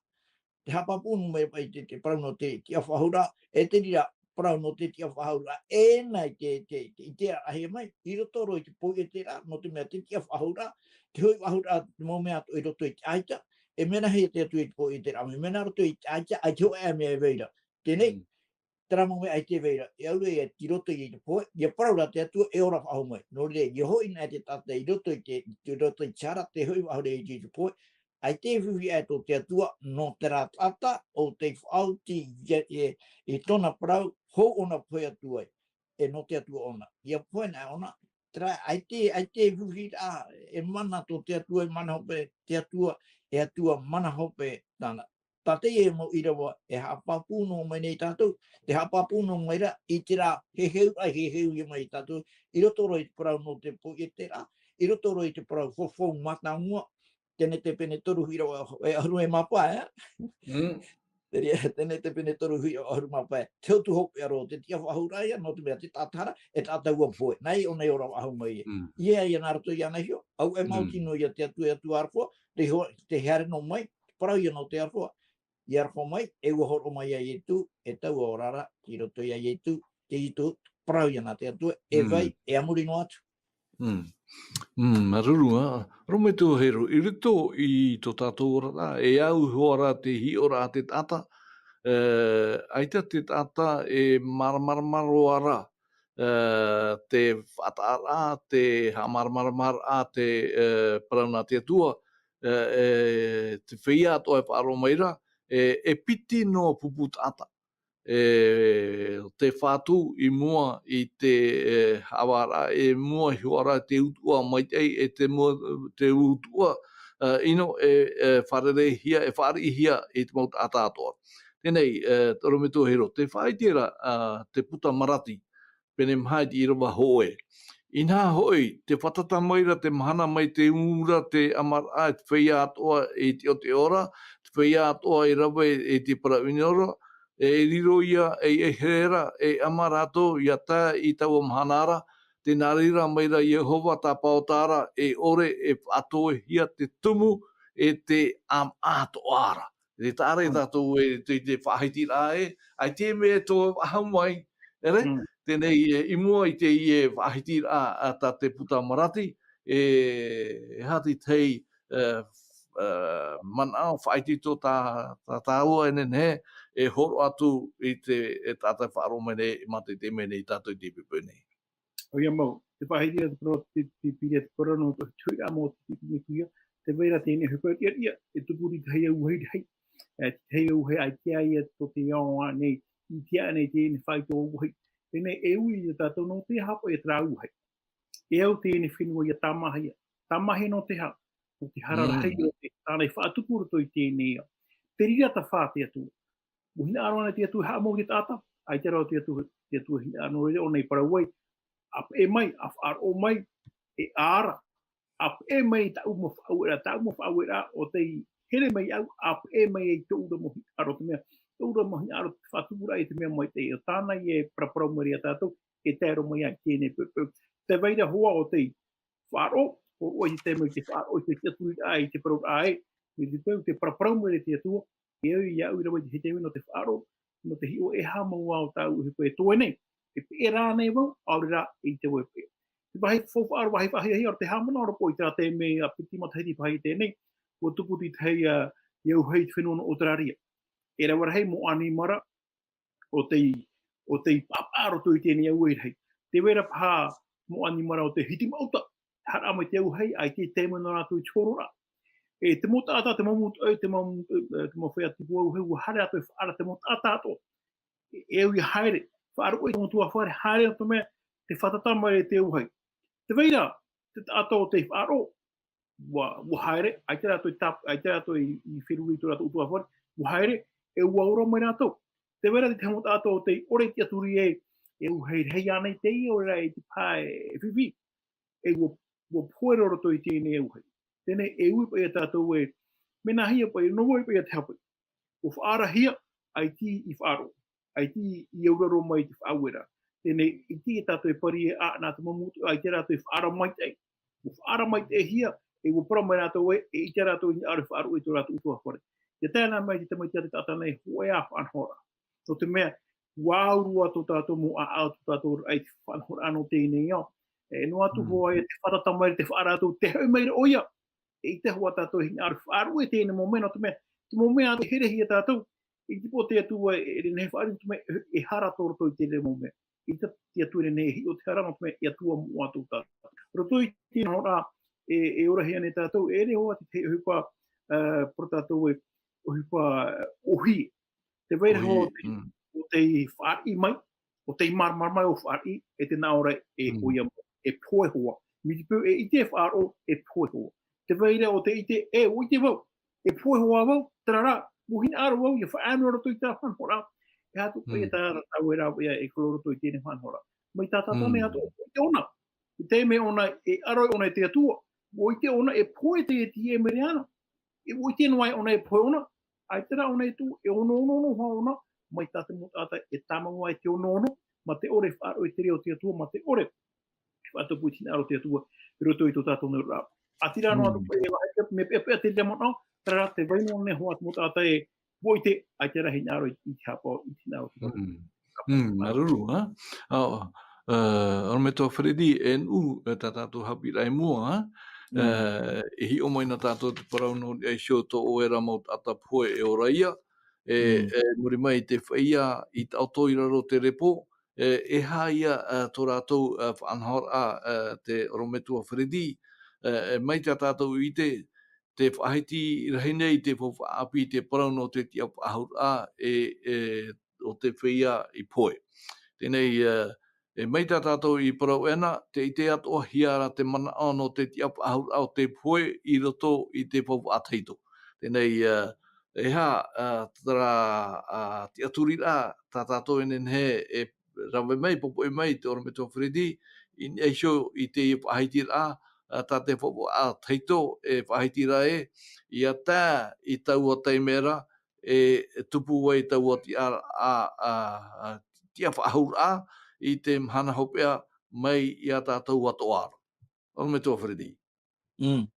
Te haʻapāpū noa mai ra paʻi te, te parau nō te tiʻafaʻahouraʻa, e te reira parau nō te tiʻafaʻahouraʻa, e nā i te, te, te, i te ʻāraʻahia mai, i roto roa i te pōʻieteraʻa, nō te mea te tiʻafaʻahouraʻa, te hoʻi faʻahouraʻa, te mau mea atoʻa i roto i te ʻaita, e mea nā hea te Atua i te pōʻieteraʻa mai, mea nā roto i te ʻaita, ʻaita e hōʻē ā mea e vai ra. Teie nei, Mm. terā mau mea ʻaita e vai ra, e auraʻa ia i roto i te pohe, ia parau ra te Atua, e ora faʻahou mai. Nō reira, ia hoʻi na te taʻata i roto i te, i roto i te hara, tē hoʻi faʻahou ra i te pohe, ʻaita e fifi aʻe tō te Atua, nō terā taʻata, ʻo tei faʻaoti i, i, i tōna parau, hou ʻōna pohe atu ai, e nō te Atua ʻōna. Ia pohe na ʻōna, terā, ʻaita, ʻaita e fifi ra, e mana tō te Atua, e mana hope te Atua, e Atua mana hope tāna. Tā teie mau ʻīrava e haʻapāpū noa mai nei tātou, tē haʻapāpū noa mai ra i terā, he heu, ʻaita e heu ia mai tātou, i roto roa i te parau nō te poiete ra, i roto roa i te parau fofou mātāmua, Tenetepene toru huiraʻatira e ʻahuru mā pae, ē? Mm. Te reira, Tenetepene toru huiraʻatira e ʻahuru mā pae. Te hotu hopeʻa roa, te tiʻa faʻahou ra ia, nō te mea te taʻata hara, e taʻata ua pohe. Nā ʻō nei ora faʻahou mai ia. Mm. Ia, ia nā roto iāna iho, auaʻe mau Mm. tino ia te Atua, e Atua aroha, te ho-, te haere noa mai, te parau ia nō te aroha, ia aroha mai, e ua hōroʻa mai ia Ietu, e taua ora ra, i roto ia Ietu, te Ietu, parau ia nā te Atua, e Mm. vai, e a muri noa atu. Mm. Mm, māuruuru, ā. Rome tō Hero, i roto i tō tātou ora ra, e au iho ā ra te hiʻoraʻa a te taʻata, e, ʻaita te taʻata e māramarama roa ra, e, te faʻataʻaraʻa, te haʻamāramaramaraʻa, te, e, parau nā te Atua, e, e, te feiā atoʻa e faʻaroʻo mai ra, e, e piti noa pupu taʻata. E, te fatu i mua i te, e, haʻavāraʻa, e mua iho ā ra te utuʻa maitaʻi, e te mua, te utuʻa, e, ʻino, e, e, fārereihia, e fāriʻihia i te mau taʻata atoʻa. Teie nei, e, Rome tō Hero, tē faʻaʻite ra, a, te puta marati, pene maha i te ʻīrava hōʻē. Inaha hoʻi, tē fātata mai ra te mahana mai te ʻū ra te ʻamaraʻa, te feiā atoʻa i te ʻoteʻo ra, te feiā atoʻa i rave i te parau ʻino ra, e riro ia ei ʻere ra, e ʻama rātou ʻia tae i taua mahana ra, tē nā reira mai ra Iehova Tāpaʻo ra, e ʻore e faʻatoʻehia te tumu e te ʻāmaʻa atoʻa ra. Te taʻa ra Mm. tātou e te, te faʻahitiraʻa ē, ʻaita e mea tō faʻahou mai, ʻere? Mm. Teie nei, e, i mua i teie faʻahitiraʻa, a, tā te puta marati, e, e aha te tahi, e, e, manaʻo faʻaitoito tā, tā tāua e nehenehe, e hōroʻa atu i te, e tātou e faʻaroʻo mai nei, e mātaʻitaʻi mai nei tātou i teie poʻipoʻi nei. ʻOia mau, te faʻahiti ra te parau, te, te piri te parau nō te huiraʻa mau te, te, te, te, te vai ra teie nei hopeʻa riʻariʻa, e tupu i te tahi auahi rahi. E, te tahi auahi ʻaita ia tō te ao nei, i te aʻe nei teie nei faito auahi. Teie nei e ui ia tātou nō te aha paʻi terā auahi. E au teie nei fenua ia tāmāhia. Tāmāhia nō te aha? Nō te hara Mm. rahi o te, tāna i faʻatupu roto i teie nei ao. Te reira tā fā te Atua. ʻUa hinaʻaro ana te Atua e haʻamau i te taʻata, ʻaita rā te Atua, te Atua hinaʻaro nō reira ʻōna i parau ai, ʻa peʻe mai, ʻa faʻaroʻo mai, e ʻā ra, ʻa peʻe mai tāʻu mau faʻaueraʻa, tāʻu mau faʻaueraʻa, ʻo tei here mai au, ʻa peʻe mai ai tōʻu ra mau hinaʻaro, te mea, tōʻu ra mau hinaʻaro, te faʻatupuraʻa i te mea maitaʻi, ʻo tāna ia e paraparau mai ra ia tātou, e tae roa mai ai teie nei poʻipoʻi. Tē vai ra hoʻi ʻo tei faʻaroʻo, ʻo, ʻo i te taime i te faʻaroʻo, i te tiʻaturiraʻa, i te parauraʻa ē, mai te peu, te paraparau mai ra te Atua, e au ia au i rave i te taime nō te faʻaroʻo, nō te hiʻo e aha mau ao tāʻu e hope e toe nei, e peʻe rānei vau, ʻaore rā, e ʻite vau e peʻe. Te vāhi faufaʻa ra, vāhi faʻahiahia ra, te haʻamanaʻo ra paʻi i terā taime a piti matahiti paʻi teie nei, ʻua tupu te tahi, a, auahi i te fenua nō ʻOteraria. E rave rahi mau ʻanimara, ʻo tei, ʻo tei papaʻa roto i teie nei auahi rahi. Tē vai ra paha mau ʻanimara ʻo tei hitimaʻuta, hara mai te auahi, ʻaita e tae mai nō rātou i te hororaʻa. E te mau taʻata, te mau mūtoʻi, te mau, e, te mau feiā tupu auahi, ʻua haere rātou e faʻaara te mau taʻata atoʻa. E, e au ia haere, faʻaroʻo i tō mātou ʻutuāfare, haere nō te mea, tē fātata mai ra te auahi. Tē vai ra te taʻata ʻo tei faʻaroʻo, ʻua, ʻua haere, ʻaita rātou i tāp-, ʻaita rātou i, i feruri i tō rātou ʻutuāfare, ʻua haere, e ʻua ora mai rātou. Tē vai ra te tahi mau taʻata ʻo tei ʻore i te tiʻaturi ē, e auahi rahi ānei teie, ʻaore rā e te pae e fifi, e ʻua, ʻua pohe roa roto i teie nei auahi. Teie nei e ui paʻi ia tātou ē, mea nāhea paʻi, nō vai paʻi ia te hape. ʻUa faʻaarahia, ʻaita i faʻaroʻo. ʻAita i auraro mai i te faʻaueraʻa. Teie nei, ʻite tātou e pari ē, ā, nā te mau mūtoʻi, ʻaita rātou i faʻaara maitaʻi. ʻUa faʻaara maitaʻihia, e ʻua parau mai rātou ē, e ʻaita rātou i hinaʻaro e faʻaroʻo i tō rātou ʻutuāfare. ʻIa tae ana mai te tamaiti a te taʻata nei, hōʻē ā faʻanahoraʻa. Nō te mea, ʻua au roa tō tātou mau ʻāʻau, tō tātou raʻi i te faʻanahoraʻa nō teie nei ao. E noa atu Mm. hoʻi ē, tē fātata mai ra te faʻaara atoʻa, tē hoʻi mai ra ʻoia. E ʻaita hoʻi tātou i hinaʻaro e faʻaroʻo i teie nei mau mea, nō te mea, te mau mea atoʻa e herehia tātou, i te pō te Atua e, e, e, e hara tō roto i te reo mau mea. I te, te Atua e, e hiʻo te hara nō te mea, e Atua moʻa tō tātou. Roto i te hōroʻa, e, e ora hia nei tātou, e re hoa te, te ohipa, e, pora tātou e, ohipa, e, ohi. Te vai ra Ohi, hoa o te, mm. o te fāriʻi mai, o te māramarama mai o fāriʻi, e te nā ora e Mm. hoia mai, e pohe hoa. Mai te peu e ʻite e faʻaroʻo, e pohe hoa. Te vai ra o te ʻite, e, ʻua ʻite vau, e pohe hoa vau, terā rā, ʻua hinaʻaro vau, ʻia faʻaea noa roto i tā faʻanahoraʻa, e aha tō paʻi Mm. e tā rātou e rave ia e koro roto i teie faʻanahoraʻa. Mai tā tātou nei Mm. atu, ʻua ʻite ʻōna, i te mea ʻōna, e ʻaro ʻōna e te Atua, ʻua ʻite ʻōna e pohe te, te mea ra ana. E ʻua ʻite noa ʻōna e pohe ʻōna, ʻaita rā ʻōna e tū, e onoono noa ʻōna, mai tā te mau taʻata e tāmau ai te onoono, mā te ʻore e faʻaroʻo i te reo o te Atua, mā te ʻore e faʻatupu i te hinaʻaro o te Atua, i roto i tō tātou nei oraraʻa. ʻĀtīrā noa Mm. atu paʻi e vahe, mea peʻapeʻa te reira manaʻo, terā rā te vai noa nei hoʻi te mau taʻata e, ʻua ʻite, ʻaita rā hinaʻaro i, i te haʻapaʻo, i te hinaʻaro o te Atua. Mm. Mm, māuruuru, ha? ʻĀ, ā, ʻorometua Freddy, e nuʻu, e, tā tātou haʻapiʻiraʻa i mua, ha? Mm. E, e hiʻo mai na tātou te parau nō niʻa iho tō ʻoe ra mau taʻata pohe e ora ia, e, Mm. e, muri mai i te feiā, i taʻoto i raro te repo, e, e aha ia, e, tō rātou, e, faʻanahoraʻa, e, te ʻorometua Freddy, e, e, mai tā tātou i ʻite, te faʻahiti rahi nei te faufaʻa ʻāpī te parau nō te tiʻa faʻahou raʻa e, e, o te feiā i pohe. Teie nei, e, e mai tā tātou i parau ʻē na, te ʻite atoʻa hia ra te manaʻo nō te tiʻa faʻahou raʻa o te pohe i roto i te faufaʻa tahito. Teie nei, e, e aha, e, terā, e, tiʻaturiraʻa, tā tātou e nehenehe e rave mai, popoʻi mai, te ʻorometua Freddy, i niʻa iho i te faʻahitiraʻa, e, tā te faufaʻa tahito e faʻahiti ra ē, ʻia tae i taua taime ra, e, e tupu ai taua tiʻa, a, a, a, tiʻa faʻahou raʻa i te mahana hopeʻa mai ia tātou atoʻa ra. ʻOrometua Freddy. Mm.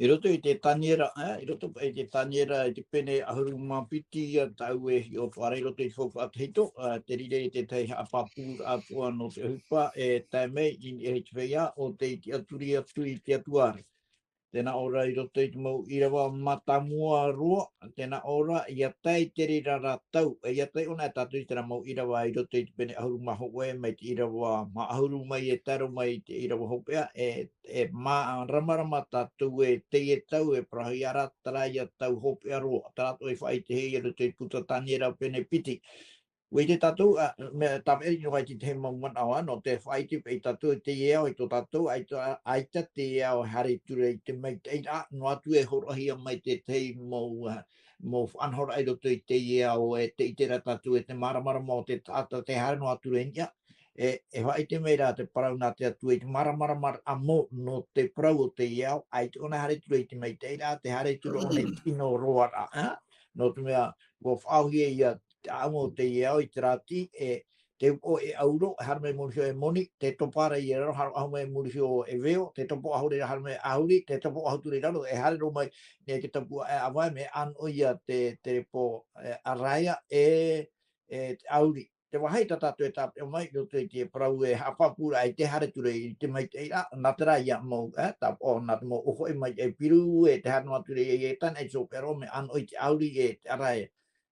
I roto i te Taniera, e, i roto i te Taniera, i te pene ʻahuru mā piti, ā, tāʻu e hiʻo atu ra i roto i te faufaʻa tahito, ā, te reira i te tahi haʻapāpūraʻa atoʻa nō te ʻohipa, e tae mai i niʻa i te feiā, ʻo tei tiʻaturi atu i te Atua ra. Tē nā ʻō ra i roto i te mau ʻīrava mātāmua roa, tē nā ʻō ra, ʻia tae i te reira ra tau, e, ʻia tae ʻōna e tātou i terā mau ʻīrava i roto i te pene ʻahuru mā hōʻē, mai te ʻīrava mā ʻahuru mai e tae roa mai i te ʻīrava hopeʻa, e, e māramarama tātou e teie tau e parauhia ra, terā ia tau hopeʻa roa, terā atoʻa e faʻaʻitehia i roto i te puta Taniera pene piti. ʻUa ʻite tātou, ā, mea tāpeʻa noa i te tahi mau manaʻo, ā, nō te faʻaʻite paʻi tātou i teie ao i tō tātou, ʻaita, ʻaita teie ao e haere atu ra i te maitaʻiraʻa, noa atu e hōroʻahia mai te tahi mau, ā, mau faʻanahoraʻa i roto i teie ao, e tē ʻite ra tātou e te māramarama o te taʻata tē haere noa atu ra i niʻa, e, e faʻaʻite mai ra te parau nā te Atua i te māramarama mau nō te parau o teie ao, ʻaita ʻōna e haere atu ra i te maitaʻiraʻa, tē haere atu ra ʻōna i te ʻino roa ra, ā? Nō te mea, ʻua faʻaauhia ia te ʻāʻamu o teie ao i te rāti, e te upoʻo e ʻauro, e haere mai mōrihia e moni, te topa ra i raro, haere ʻahu mai mōrihia e veo, te topa ʻahuru ra haere mai ʻahuri, te topa ʻahu atu ra i raro, e haere roa mai, nei te tapuaʻe ʻāvae, mea ʻānoʻi ia te, te repo, e, ʻaraia, e, e te ʻauri. Te vāhi tā tātou e tāpeʻa mai, i roto i te parau e haʻapāpūraʻa i te haere atu ra i te maitaʻiraʻa, nā terā ia mau, e, tāpaʻo, nā te mau ʻōfaʻi maitaʻi piru, e te haere noa atu ra i, i tana i te hopeʻa roa, mea ʻānoʻi te ʻauri, e te ʻaraia.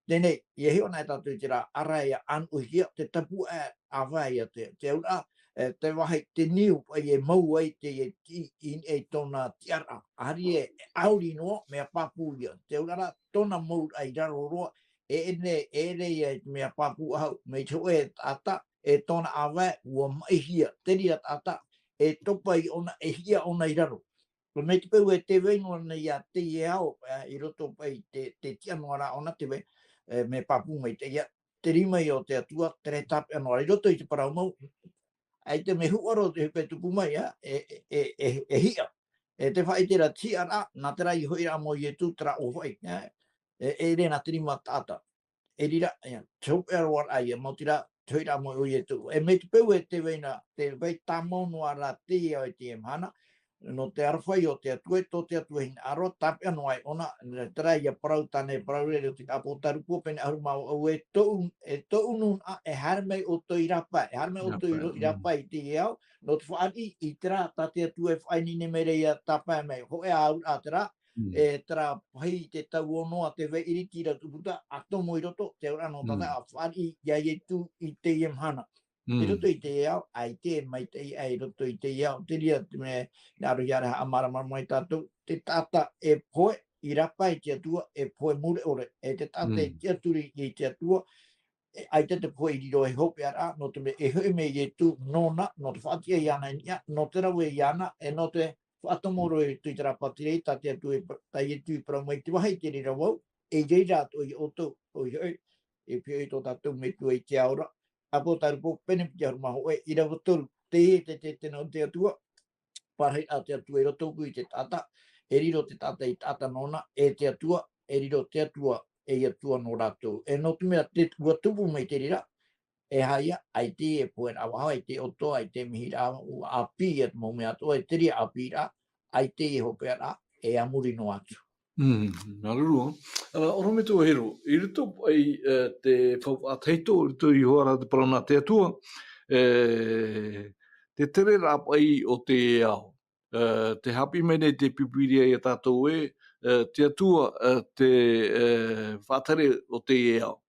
Teie nei, ʻia hiʻo na e tātou i terā ʻaraia ʻānoʻihia, te tapuaʻe ʻāvae ia te, te auraʻa, e, te vāhi te niu, paʻi e mau ai te, e, i, i, i tōna tiʻaraʻa. ʻAhiri e, e ʻauri noa, mea pāpū ia. Te auraʻa, tōna mauraʻa i raro roa, e, e ne, e ʻere ia i te mea pāpū ʻahu, mai te hōʻē taʻata, e tōna ʻāvae, ʻua maʻihia, te reira taʻata, e topa i ʻōna, e hiʻa ʻōna i raro. Mai te peu e tē vai noa nei ia teie ao, e, i roto paʻi te, te tiʻa noa ra ʻōna tē vai, e, mea pāpū maitaʻi ia, te rima ia o te Atua, terā e tāpeʻa noa ra, i roto i te parau mau, ʻaita mea huru ʻoia te hopeʻa e tupu mai, ā, e, e, e, e, e hiʻa. E te faʻaʻite ra te hiʻaraʻa, nā terā i hoʻiraʻa mau Ietu, terā ʻōfaʻi, ā, e, e ʻere nā te rima taʻata. E riro, ia, te hopeʻa roa ra ia, maoti rā, te hoʻiraʻa mau Ietu. E mai te peu e tē vai na, tē vai tāmau noa ra teie ao i teie mahana, nō te aroha o te Atua, e tō te Atua hinaʻaro, tāpeʻa noa ai ʻōna, terā ia parau tāna e parau ra i te ʻĀpōtarupo, pene ʻahuru mā vaʻu, e tōʻu, e tōʻu nūnaʻa, e haere mai ʻoutou i rāpae, e haere mai ʻoutou i rā-, i rāpae i teie ao, nō te fāriʻi i terā tā te Atua e faʻaineine mai ra ia tāpae mai, hōʻē auraʻa terā, Mm. E terā pahi i te tau ono a te vai ʻiriti i rā tuputa, a tomo i roto, te auraʻa nō tātou Mm. a fāriʻi ia Ietu i teie mahana. I Mm. roto i te ao, ʻaita e maitaʻi aʻe i roto i te ao. Te reira te mea, nā roto ia rā haʻamāramarama mai tātou, te taʻata e pohe, i rāpae i te Atua, e pohe mure ʻore. E te taʻata e Mm. tiʻaturi i te Atua, e, ʻaita te pohe i riro ei hopeʻaraʻa, nō te mea e hoʻi mai Ietu nōna, nō te faʻatiʻa iāna i niʻa, nō te rave iāna, e nō te faʻatomo roa i roto i te rāpae tiriti, tā te Atua i pa-, tā Ietu i parau mai te vāhi i te reira vau, e i reira atoʻa ia ʻoutou, ʻoia hoʻi, e pihaʻi i tō tātou Metua i te ao ra. ʻĀpō Tārupo pene piti ʻahuru mā hōʻē, ʻīrava toru, teie te, te, te, nō te Atua, pārahi a te Atua i roto pū i te taʻata, e riro te taʻata ei taʻata nōna, e te Atua, e riro te Atua, ei Atua nō rātou. E nō te mea te, ʻua tupu mai te reira, e aha ia, ʻaita e pohe rā vau, ʻaita e ʻoto, ʻaita e mihi rā, ʻua ʻāpī ia te mau mea atoʻa, e te reira ʻāpīraʻa, ʻaita e hopeʻaraʻa, e a muri noa atu. Mm, māuruuru. Ara, ʻorometua Hero, i roto ai, e, te faufaʻa tahito, i roto i hoʻi ra te parau nā te Atua, e, te tere rāpae o te ao. E, tē haʻapiʻi mai nei te Pīpīria ia tātou ē, e, te Atua, e, te, e, faʻatere o te ao.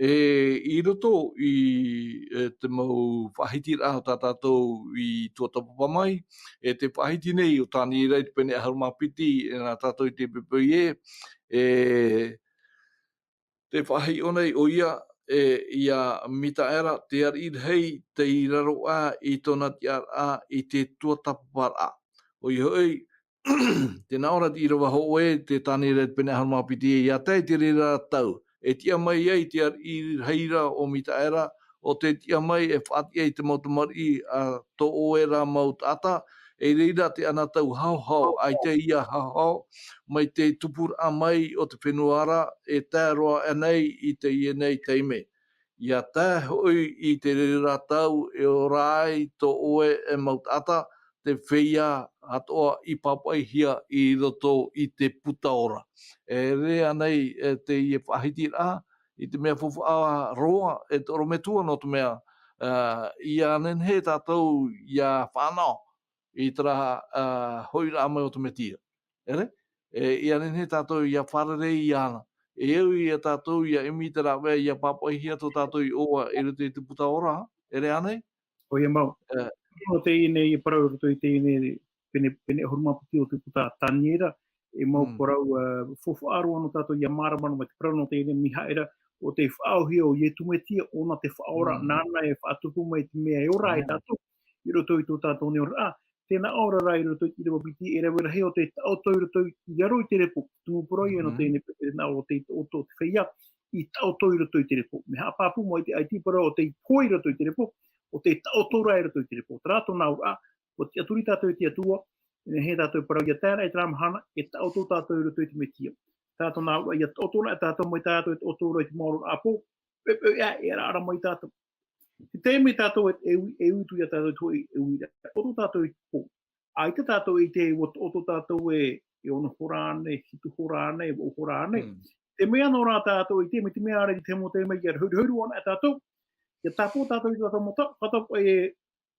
E, i roto i, e, te mau faʻahitiraʻa tā tātou i tuatāpapa mai, e te faʻahiti nei o Taniera i te pene ʻahuru mā piti, e, nā tātou i te pēpē ē, e, tē faʻahiʻo nei ʻoia, e, ia Mitaera, te ariʻi rahi, tei raro aʻe i tōna tiʻaraʻa i te tuatāpaparaʻa. ʻOia hoʻi, tē nā ʻō ra te ʻīrava hōʻē, te Taniera pene ʻahuru mā piti, ʻia tae i te reira tau, e tiʻa mai ai te ariʻi rahi ra ʻo Mitaera, ʻo tē tiʻa mai e faʻatiʻa i te mau tamariʻi a tō ʻoe ra mau taʻata, e i reira te anotau haohao, ʻaita ia haohao, mai te tupuraʻa mai o te fenua ra, e tae roa aʻe nei i teie nei taime. ʻIa tae hoʻi i te reira tau e ora ai tō ʻoe e mau taʻata, te feiā atoʻa i pāpaʻihia i roto i te puta ora. E rē ānei, e, teie faʻahitiraʻa, i te mea faufaʻa roa, e te ʻorometua nō te mea, e, ʻia nehenehe tātou ʻia fānaʻo i terā, e, hoʻiraʻa mai o te Mesia. ʻEre? E, ʻia nehenehe tātou ʻia fārerei iāna. E au ia tātou ʻia ʻimi i te rāveʻa, ʻia pāpaʻihia tō tātou iʻoa i roto i te puta ora, ʻere ānei? ʻOia mau. E. Nō teie nei, e parau i roto i teie nei, pene, pene ʻahuru mā piti o te puta a Taniera, e mau Mm. parau, e, faufaʻa roa nō tātou ʻia māramarama mai te parau nō teie nei, Mihaera, ʻo tē faʻaauhia ʻo Ietu Mesia, ʻōna te Faʻaora, Mm. nāna e faʻatupu mai te mea e ora ai Mm. tātou, i roto i tō tātou nei oraraʻa, tē nā ʻō ra rā i roto i te ʻīrava piti, e rave rahi ʻo tē taʻoto i roto i, i raro i te repo. Tumu parau ia nō Mhm. teie nei pēpē, tē nā ʻō ʻo tē taʻoto te feiā, i taʻoto i roto i te repo. Mea haʻapāpū mai te, ʻaita i parau ʻo tē pohe i roto i te repo, ʻo tē taʻoto rā i roto i te repo. Terā tōna auraʻa, ʻua tiʻaturi tātou i te Atua, e nehenehe tātou e parau ʻia tae ra i terā mahana, e taʻoto tātou i roto i te Mesia. Terā tōna auraʻa, ʻia taʻoto ra tātou mai tātou e taʻoto ra i te maoro ʻāpō, e, e, e, e ara, ara mai tātou. Te taime tātou e, e ui, e ui atu ia tātou i te hōʻē, e ui ra. Taʻoto tātou i te pō. ʻAita tātou e ʻite ʻua taʻoto tātou e, e ono hora ānei, hitu hora ānei, vaʻu hora ānei. Mm. Te mea nō rā tātou e ʻite, mai te mea ra i te mau taime ʻia rohirohi ana tātou, ʻia tāpō tātou i tō tātou mau taʻata, e,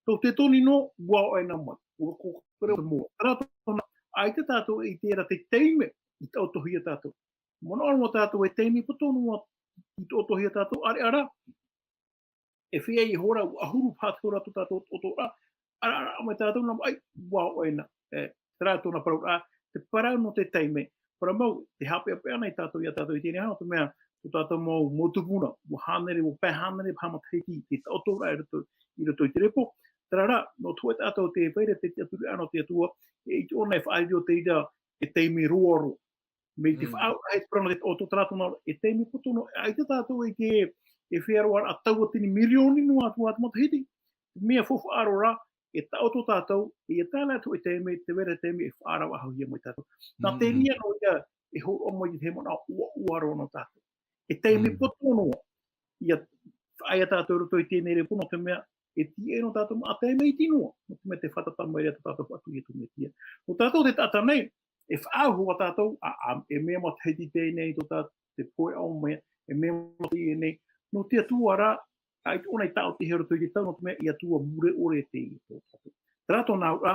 tō te toni nō, ʻua ʻoaʻoa mai. ʻUa ko, ko, ko, ko, terā tōna, ʻaita tātou e ʻite ra te taime i taʻotohia tātou. Manaʻo roa tātou e taime poto noa i taʻotohia tātou, ʻareʻa rā, e feiā e hora, ʻahuru paha te hora tō tātou taʻotoraʻa, ʻaraʻara mai tātou nā, ʻaita, ʻua ʻoaʻoa. E, terā tōna parauraʻa, te parau nō te taime. Parau mau, tē haʻapeʻapeʻa nei tātou ia tātou i teie nei mahana, nō te mea, tō tātou mau, mau tupuna, ʻua hānere, ʻua pae hānere paha matahiti, te taʻotoraʻa i roto, i roto i te repo. Terā rā, nō te hōʻē taʻata tē vai ra te, te tiʻaturi nō te Atua, e ʻite ʻōna e faʻariro te reira, e taime roa roa. Mai te Mm. faʻaau, e te parau nō te taʻoto, terā tōna, e taime poto noa, ʻaita tātou e te, e feiā roa ra, tauatini mirioni noa atu ā te matahiti. Mea faufaʻa roa rā, e taʻoto tātou, e ia tāna atu e taime, tē vai ra te taime e faʻaravaʻahia mai tātou. Nā Mm. te reira nō ia, e hōroʻa mai te manaʻo ʻuaʻua roa nō tātou. E taime Mm. poto noa, ʻia faʻaea tātou i roto i teie nei repo, nō te mea, e tīaʻi nō tātou mau taime iti noa, nō te mea tē fātata mai ra tō tātou Fatu Ietu Mesia. Nō tātou te taʻata nei, e faʻaau hoʻi tātou, ā, ā, e mea matahiti teie nei tō tā-, te pohe ʻāʻau mai, e mea matahiti nei, nō te Atua rā, ʻaita ʻōna i taʻotihia i roto i te tau, nō te mea e Atua mure ʻore teie tō tātou. Terā tōna auraʻa,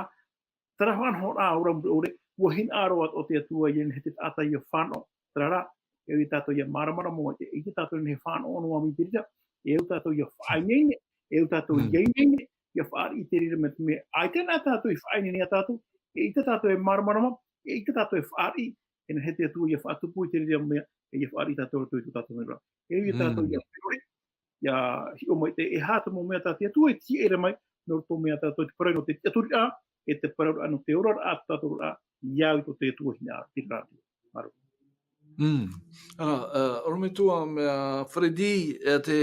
terā faʻanahoraʻa auraʻa mure ʻore, ʻua hinaʻaro atoʻa te Atua ʻia nehenehe te taʻata ʻia fānaʻo. Terā rā, e au ia tātou ʻia māramarama mai, e ʻite tātou nehenehe e fānaʻo noa mai i te reira, e au tātou ʻia faʻaineine, e au tātou ʻia ineine, ʻia fāriʻi i te reira mea, te mea, ʻaita na tātou i faʻaineine ia tātou, e ʻite tātou e māramarama, e ʻite tātou e fāriʻi, e nehenehe te Atua ʻia faʻatupu i te reira mea, e ʻia fāriʻi tātou i roto i tō tātou nei ra. E au ia tātou ʻia feruri, ʻia hiʻo mai te, e aha te mau mea tā te Atua e tiʻa mai, nō roto mai ia tātou te parau nō te tiʻaturiraʻa, e te parauraʻa nō te oraraʻa, tātou rā, ʻia au i tō te Atua hinaʻaro, te rā. Māuruuru. Mm. Ā, ā, ʻorometua mea Freddy, e te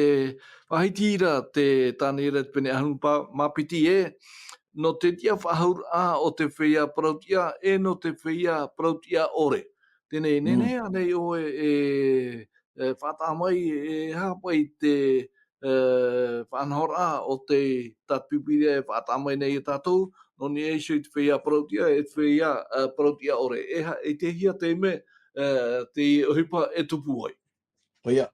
faʻahiti ra te tāne ra te pene ʻahuru mā piti ē, nō te tiʻa faʻahou ra o te feiā parau-tiʻa, e nō te feiā parau-tiʻa ʻore. Teie nei, nehenehe ānei ʻoe e, e faʻataʻa mai, e aha paʻi te, e, faʻanahoraʻa o te, tā te Pīpīria e faʻataʻa mai nei ia tātou, nō niʻa iho i te feiā parau-tiʻa, e te feiā, e, parau-tiʻa ʻore. E aha, i te aha te mea, e, te ʻohipa e tupu ai. ʻOia,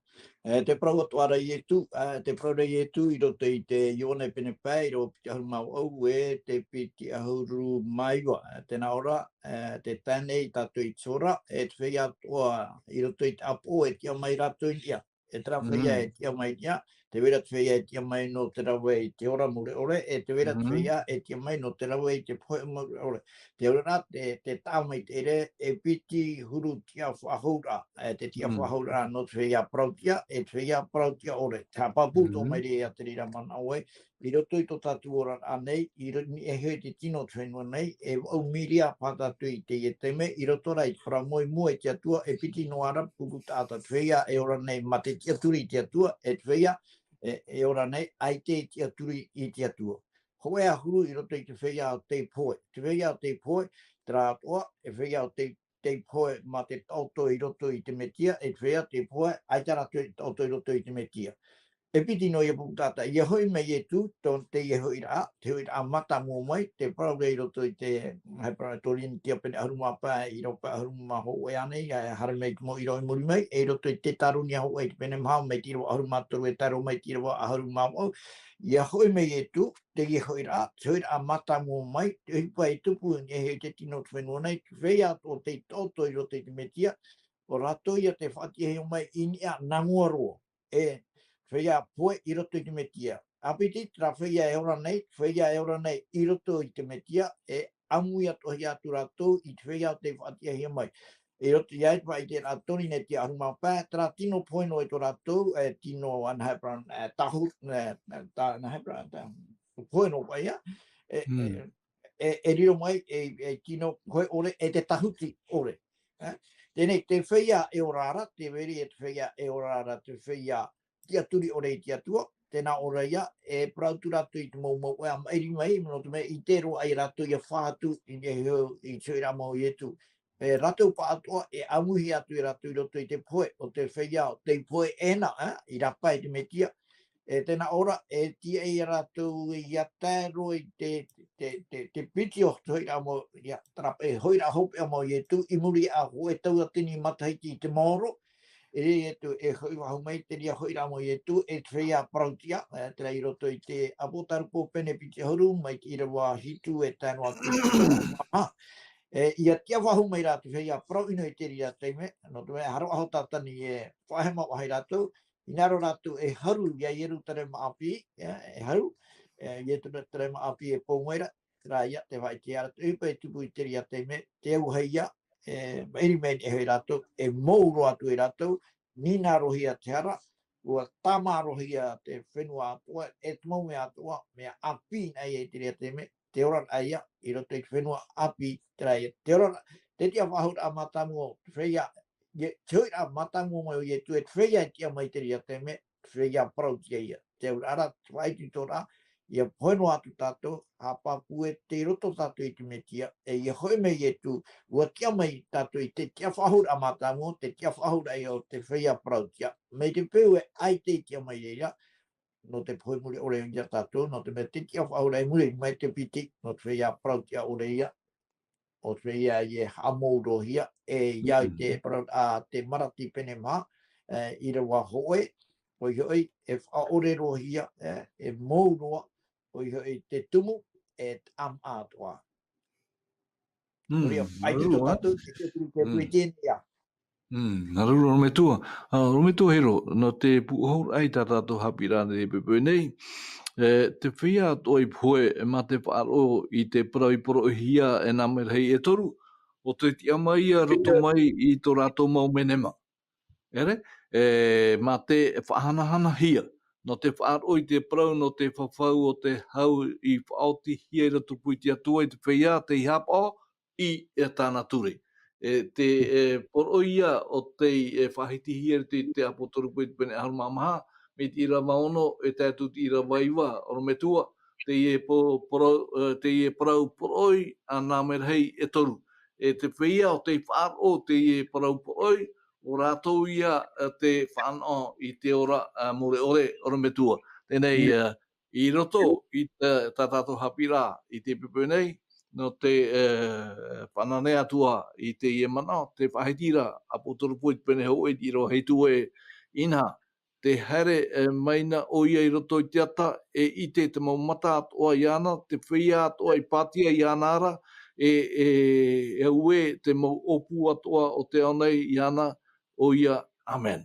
e, te parau atoʻa ra a Ietu, e, te parau ra a Ietu i roto i te Ioane pene pae, i te piti ʻahuru mā vaʻu, e te piti ʻahuru mā iva, e, tē nā ʻō ra, e, te tae nei tātou i te hora, e te feiā atoʻa i roto i te ʻāpoʻo, e tiʻa mai rātou i niʻa. E terā feiā e tiʻa mai i niʻa, tē vai ra te feiā e tiʻa mai nō te rave i te ora mure ʻore, e tē vai ra te feiā e tiʻa mai nō te rave i te pohe mure ʻore. Te auraʻa, te, te taʻa mai te ʻere, e piti huru tiʻa faʻahou ra, e te tiʻa faʻahou ra nō te feiā parau-tiʻa, e te feiā parau-tiʻa ʻore. Te haʻapāpū atoʻa mai ra ia te reira manaʻo ē, i roto i tō tātou oraraʻa nei, i ro-, niʻa iho i te tino o te fenua nei, e vaʻu miria paha tātou i teie taime, i roto rā i te parau mau i mua i te Atua, e piti noa ra pupu taʻata, te feiā e ora nei mā te tiʻaturi i te Atua, e te feiā e, e ora nei ʻaita e tiʻaturi i te Atua. Hōʻē ā huru i roto i te feiā o tei pohe. Te feiā o tei pohe, terā atoʻa, e feiā o tei tei pohe mā te taʻoto i roto i te Mesia, e te feiā tei pohe, ʻaita rātou e taʻoto i roto i te Mesia. E piti noa ia pupu taʻata, ʻia hoʻi mai Ietu, tō, teie hoʻiraʻa, te hoʻiraʻa mātāmua mai, te parau ra i roto i te, e parau, Tōrīnitia pene ʻahuru mā pae, ʻīrava pae ʻahuru mā hōʻē ānei, e haere mai i te mau ʻīrava i muri mai, e i roto i te Tetaronia hōʻē i te pene maha, mai te ʻīrava ʻahuru mā toru e tae roa mai te ʻīrava ʻahuru mā vaʻu, ʻia hoʻi mai Ietu, teie hoʻiraʻa, te hoʻiraʻa mātāmua mai, te ʻohipa e tupu i niʻa iho i te tino o te fenua nei, te feiā atoʻa tei taʻoto i roto i te Mesia, ʻo rātou ia tē faʻatiʻahia mai i niʻa nā mua roa, e feiā pohe i roto i te Mesia. ʻĀpiti, terā feiā e ora nei, feiā e ora nei i roto i te Mesia, e ʻāmui atoʻahia atu rātou i te feiā tei faʻatiʻahia mai. I roto ia i te faʻaʻiteraʻa Tōrīnitia ʻahuru mā pae, terā tino pohe noa i tō rātou, e tino, ā, nā hea parau, e, tahu, e, tā, nā hea parau, tā, pohe noa paʻi ia, e, e, e, e riro mai, e, e tino pohe ʻore, e te tahuti ʻore. E, teie nei, te feiā e ora ra, tē vai ra ia te feiā e ora ra, te feiā tiʻaturi ʻore i te Atua, tē nā ʻō ra ia, e parau atu rātou i te mau mouʻa maʻiri mai, nō te mea ʻite roa ai rātou ʻia fā atu i niʻa iho i te hoʻiraʻa mau o Ietu. E rātou pāʻatoʻa, e ʻāmuihia atu ia rātou i roto i te pohe, ʻo te feiā, ʻo tei pohe ʻē na, e, i rāpae i te Mesia. E tē nā ʻō ra, e tiʻa ia rātou ʻia tae roa i te, te, te, te piti o te hoʻiraʻa mau, ia, terā, e hoʻiraʻa hopeʻa mau o Ietu, i muri iho ā hōʻē tauatini matahiti i te maoro, e, e, e hoʻi faʻahou mai te reira hoʻiraʻa mau o Ietu, e te feiā parau-tiʻa, e, terā i roto i te ʻApotarupo pene piti ʻahuru, mai te ʻīrava hitu e tae noa atu i te ʻīrava maha. E, ʻia tiʻa faʻahou mai rā te feiā parau-ʻino i te reira taime, nō te mea, ʻaita roa ʻaho tātani e faʻahema faʻahou ia rātou, hinaʻaro rātou e haru ia Ierutarema ʻāpī, e, e haru, e, Ierutarema ʻāpī e pou mai ra, terā ia te faʻaʻite ia rātou, ʻohipa e tupu i te reira taime, te auahi ia, e, maʻiri mai nei hoʻi rātou, e mou roa atu ia rātou, nīnārohia te hara, ʻua tāmārohia te fenua atoʻa, e te mau mea atoʻa, mea ʻāpī na ia i te reira taime, te oraraʻa ia, i roto i te fenua ʻāpī, terā ia, te oraraʻa, te tiʻa faʻahouraʻa mātāmua o te feiā, e, te hoʻiraʻa mātāmua mai o Ietu, e te feiā e tiʻa mai i te reira taime, te feiā parau-tiʻa ia. Te auraʻa ra, te faʻaitoitoraʻa, ʻia pohe noa atu tātou, haʻapāpū ē tei roto tātou i te Mesia, e ʻia hoʻi mai Ietu, ʻua tiʻa mai tātou i te tiʻa faʻahouraʻa mātāmua, te tiʻa faʻahouraʻa ia o te feiā parau-tiʻa. Mai te peu ē ʻaita e tiʻa mai i reira, nō te pohe mure ʻore ia tātou, nō te mea te tiʻa faʻahouraʻa i muri mai te piti, nō te feiā parau-tiʻa ʻore ia, ʻo te feiā e haʻamourohia, e ia i te parau, ā, te Marati pene maha, e, ʻīrava hōʻē, ʻoia hoʻi, e faʻaʻorerohia, e, e mou roa, ʻoia hoʻi te tumu, e te ʻāmaʻa atoʻa. Mm, nō reira, ʻaita tō tātou te tiʻaturi te pū i teie nei. Mm, nā ruru, ʻorometua. Ah, ʻorometua Hiro, nō te pūʻohu ai tā tātou haʻapiʻiraʻa i te poʻipoʻi nei. E, te feiā atoʻa i pohe, mā te faʻaroʻo i te parau i poroʻihia e nā merahi e toru, ʻo te tiʻa mai ia roto mai i tō rātou mau menema. ʻEre, e, mā te faʻahanahanahia. Nō te faʻaroʻo i te parau, nō te fafau o te hau i faʻaotihia i roto pū i te Atua, i te feiā, tei hapaʻo, i, e, tāna ture. E, te, e, poroʻi ia ʻo tei, e, faʻahitihia i te, te ʻāpōsetolo Pauro i te pene ʻahuru mā maha, mai te ʻīrava ono, e tae atu i te ʻīrava iva, ʻorometua, teie po-, poro-, e, teie parau poroʻi a nā merahi e toru. E te feiā ʻo tei faʻaroʻo teie parau poroʻi, ʻo rātou ia, e, te fānaʻo i te ora, e, mure ʻore, ʻorometua. Teie nei, e, i roto i tā, tā tātou haʻapiʻiraʻa i te poʻipoʻi nei, nō te, e, faʻanahoraʻa atu ā i teie manaʻo, te faʻahiti ra, ʻāpōsetolo Pauro i te pene hōʻē i te ʻīrava hitu e, inaha, tē haere, e, mai na ʻoia i roto i te ata, e ʻite te mau mata atoʻa iāna, te feiā atoʻa i pātia iāna ra, e, e, e ʻoia te mau ʻōpū atoʻa o te ao nei iāna, ʻoia, ʻāmene.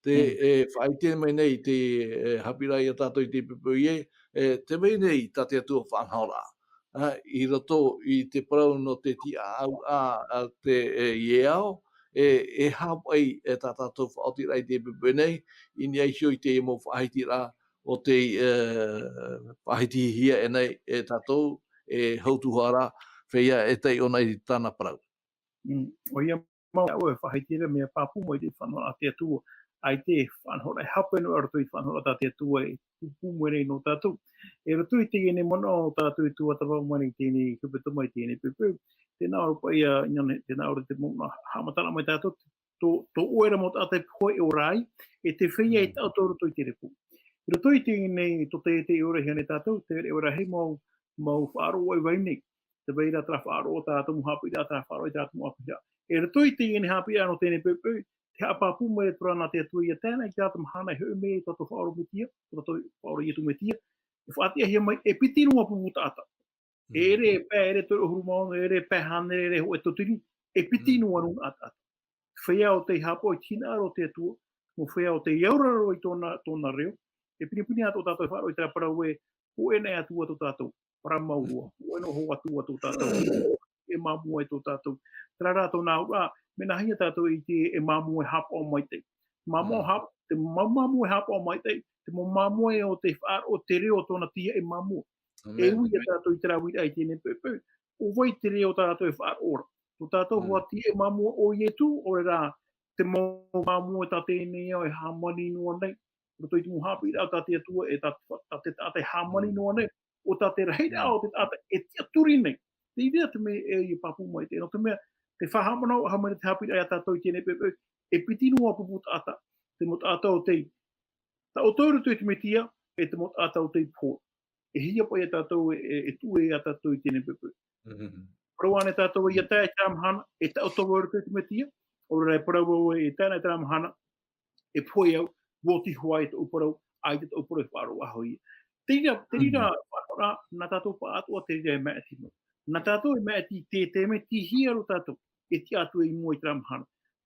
Te, Mm. e, faʻaʻite mai nei te, e, haʻapiʻiraʻa ia tātou i te poʻipoʻi ē, e, tē vai nei tā te Atua faʻanahoraʻa. A, i roto i te parau nō te tiʻaʻau a, a te, e, i te ao, e, e haʻapaʻo ai, e, tā tātou faʻaotiraʻa i te poʻipoʻi nei, i niʻa iho i te mau faʻahitiraʻa ʻo tei, e, faʻahitihia e nei e tātou, e, hautuhara, feiā e taiʻo nei tāna parau. Mm, ʻoia mau, ʻoe faʻahiti ra mea pāpū mai te faʻanahoraʻa a te Atua, ʻaita e faʻanahoraʻa e hape noa i roto i te faʻanahoraʻa tā te Atua e pūpū mai nei nō tātou. I roto i teie nei manaʻo tātou e tuatāpapa mai nei i teie nei hepetoma i teie nei poʻipoʻi, tē nā ʻō ra paʻi ia, ʻinaha, tē nā ʻō ra te mau manaʻo haʻamatara mai tātou, tō, tō ʻoe ra mau taʻata e pohe e ora ai, e te feiā e Mm. taʻoto i roto i te repo. I roto i teie nei, tō te, te ora i hea nei tātou, te ora rahi mau, mau faʻaroʻo e vai nei. Tē vai ra terā faʻaroʻo tā rātou mau haʻapiʻiraʻa, terā faʻaroʻo i terā mau haʻapiʻiraʻa. I roto i teie nei haʻapiʻiraʻa nō teie nei poʻipoʻi, tē haʻapāpū mai ra terā nā te Atua ʻia tae ana i terā mahana e hoʻi mai tō tātou Faʻaora Metia, tō tātou Faʻaora Iesu Metia, e faʻatiʻahia mai e piti noa pupu taʻata. Mm. E ʻere pae, e ʻere toru ʻahuru mā ono, e ʻere pae hānere, e ʻere hōʻē tauatini, e piti Mm. noa nūnaʻa taʻata. Feiā ʻo tei haʻapaʻo i te hinaʻaro o te Atua, mau feiā ʻo tei auraro i tōna, tōna reo. E pinepine atoʻa tātou e faʻaroʻo i terā parau ē, hōʻē noa Atua tō tātou, parau mau roa, hōʻē noa Atua tō tātou, e māmū ai tō tātou. Terā rā tōna auraʻa, mea nāhea tātou e ʻite e māmū e haʻapaʻo maitaʻi. Māmū Mm. haʻa-, te mau māmū e haʻapaʻo maitaʻi, te mau māmū ʻo tei faʻaroʻo te reo o tōna tīaʻi māmū. ʻĒmene. E ui ia tātou i terā uiraʻa i teie nei poʻipoʻi, ʻo vai te reo tā rātou e faʻaroʻo ra. Tō tātou Mm. hoa tīaʻi māmū ʻo Iesu, ʻaore rā, te mau māmū tā teie nei ao e hāmani noa nei. Roto i te mau haʻapiʻiraʻa tā te Atua, e tā, tā te taʻata e hāmani Mm. noa nei. ʻO tā te rahiraʻa Mm. o te taʻata e tiʻaturi nei. Te reira te mea e, e pāpū mai te, nō te mea, tē faʻahaʻamanaʻo mai ra te haʻapiʻiraʻa ia tātou i teie nei poʻipoʻi, e piti noa pupu taʻata, te mau taʻata ʻo tei taʻoto i roto i te Mesia, e te mau taʻata ʻo tei pohe. E hia paʻi ia tātou e, e, e tuʻu ia tātou i teie nei poʻipoʻi. Mhm. Parau ānei tātou ʻia tae i terā mahana, e taʻoto vau i roto i te Mesia, ʻaore rā e parau vau e tae ana i terā mahana, e pohe au, ʻua oti hoʻi tōʻu parau, ʻaita tōʻu parau e faʻaroʻo ʻaʻahu ia. Te reira, te reira, Mhm. faʻaroʻo ra, nā tātou pāʻatoʻa te reira e maʻiti mai. Nā tātou e maʻiti i te, te mea tei hea roa tātou, e tiʻa atu i mua i terā mahana.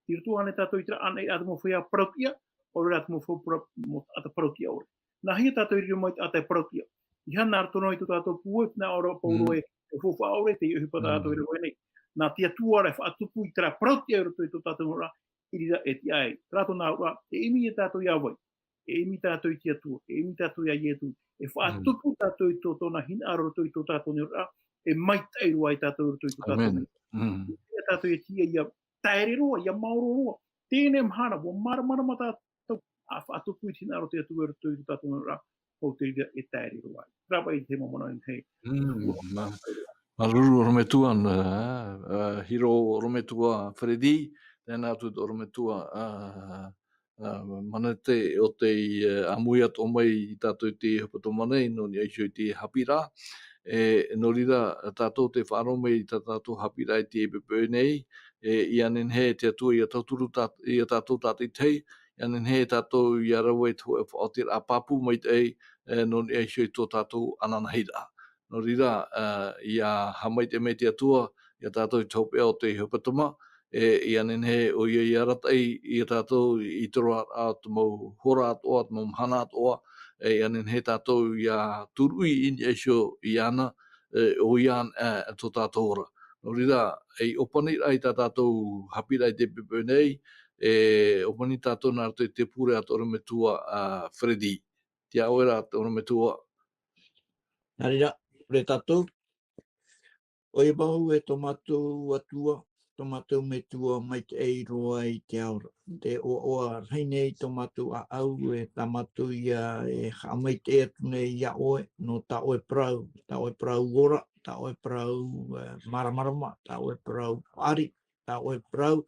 I roto ānei tātou i terā ʻanaʻanaraʻa te mau feiā parauʻtiʻa, ʻaore rā te mau feiā para-, mau taʻata parauʻtiʻa ʻore. Nāhea tātou e riro mai te taʻata e parauʻtiʻa? ʻEiaha nā roto noa i tō tātou pūai, nā ʻō ra Pauro Mm. e, e faufaʻa ʻore, te iʻoa ʻohipa tā Mm. tātou e rave nei. Nā te Atua rā e faʻatupu i terā parauʻtiʻa i roto i tō tātou noraʻa, i reira e tiʻa ai. Terā tōna auraʻa, e ʻimi ia tātou ia vai? E ʻimi tātou i te Atua, e ʻimi tātou ia Iesu, e faʻatupu Mm. tātou i tō, tōna hinaʻaro roto i tō tātou noraʻa, e maitaʻi roa ai tātou roto i tō tātou ʻĀmene. Nei. Mm. Ia tātou e tiʻa ia taere roa, ia maoro roa. Teie mahana, ʻua māramarama tātou, ʻa faʻatupu i te hinaʻaro o te Atua i roto i tō tātou noraʻa, ʻo te reira e taere roa ai. Terā paʻi te mau manaʻo i nei. Mm, mā-, māuruuru ʻorometua, ā, ā, Hiro ʻorometua Freddy, tēnā atu ʻorometua, ā, ā, Manete ʻo tei, ā, ʻāmui atoʻa mai ia tātou i te hepetoma nei, nō niʻa iho i te haʻapiʻiraʻa. E, nō reira, tātou tē faʻaroʻo mai i tā tātou haʻapiʻiraʻa i te poʻipoʻi nei, e, ʻia nehenehe te Atua ʻia tauturu tā-, ia tātou tātaʻitahi, ʻia nehenehe tātou ʻia rave i te hōʻē faʻaotiraʻa pāpū maitaʻi, e, nō niʻa iho i tō tātou ananahi ra. Nō reira, e, ʻia haʻamaitaʻi mai te Atua, ia tātou i te hopeʻa o te hepetoma, e, ia nehenehe ʻoia ia arataʻi ia tātou i te roaraʻa o te mau hora atoʻa, te mau mahana atoʻa, e, ia nehenehe tātou ia turuʻi i niʻa iho iāna, e, ʻoia, e, tō tātou ora. Nō reira, ei ʻōpaniraʻa i tā tātou haʻapiʻiraʻa i teie poʻipoʻi nei, e, ʻōpani tātou nā roto i te pure a tō ʻorometua, a, Freddy. Tei iā ʻoe rā, tō ʻorometua. Nā reira, pure tātou. ʻOia mau e tō mātou Atua, tō mātou Metua maitaʻi roa i te ao ra. Te ʻoaʻoa rahi nei tō mātou ʻāʻau, e tā mātou ia e haʻamaitaʻi atu nei iā ʻoe, nō tā ʻoe parau, tā ʻoe parau ora, tā ʻoe parau, e, māramarama, tā ʻoe parau paʻari, tā ʻoe parau,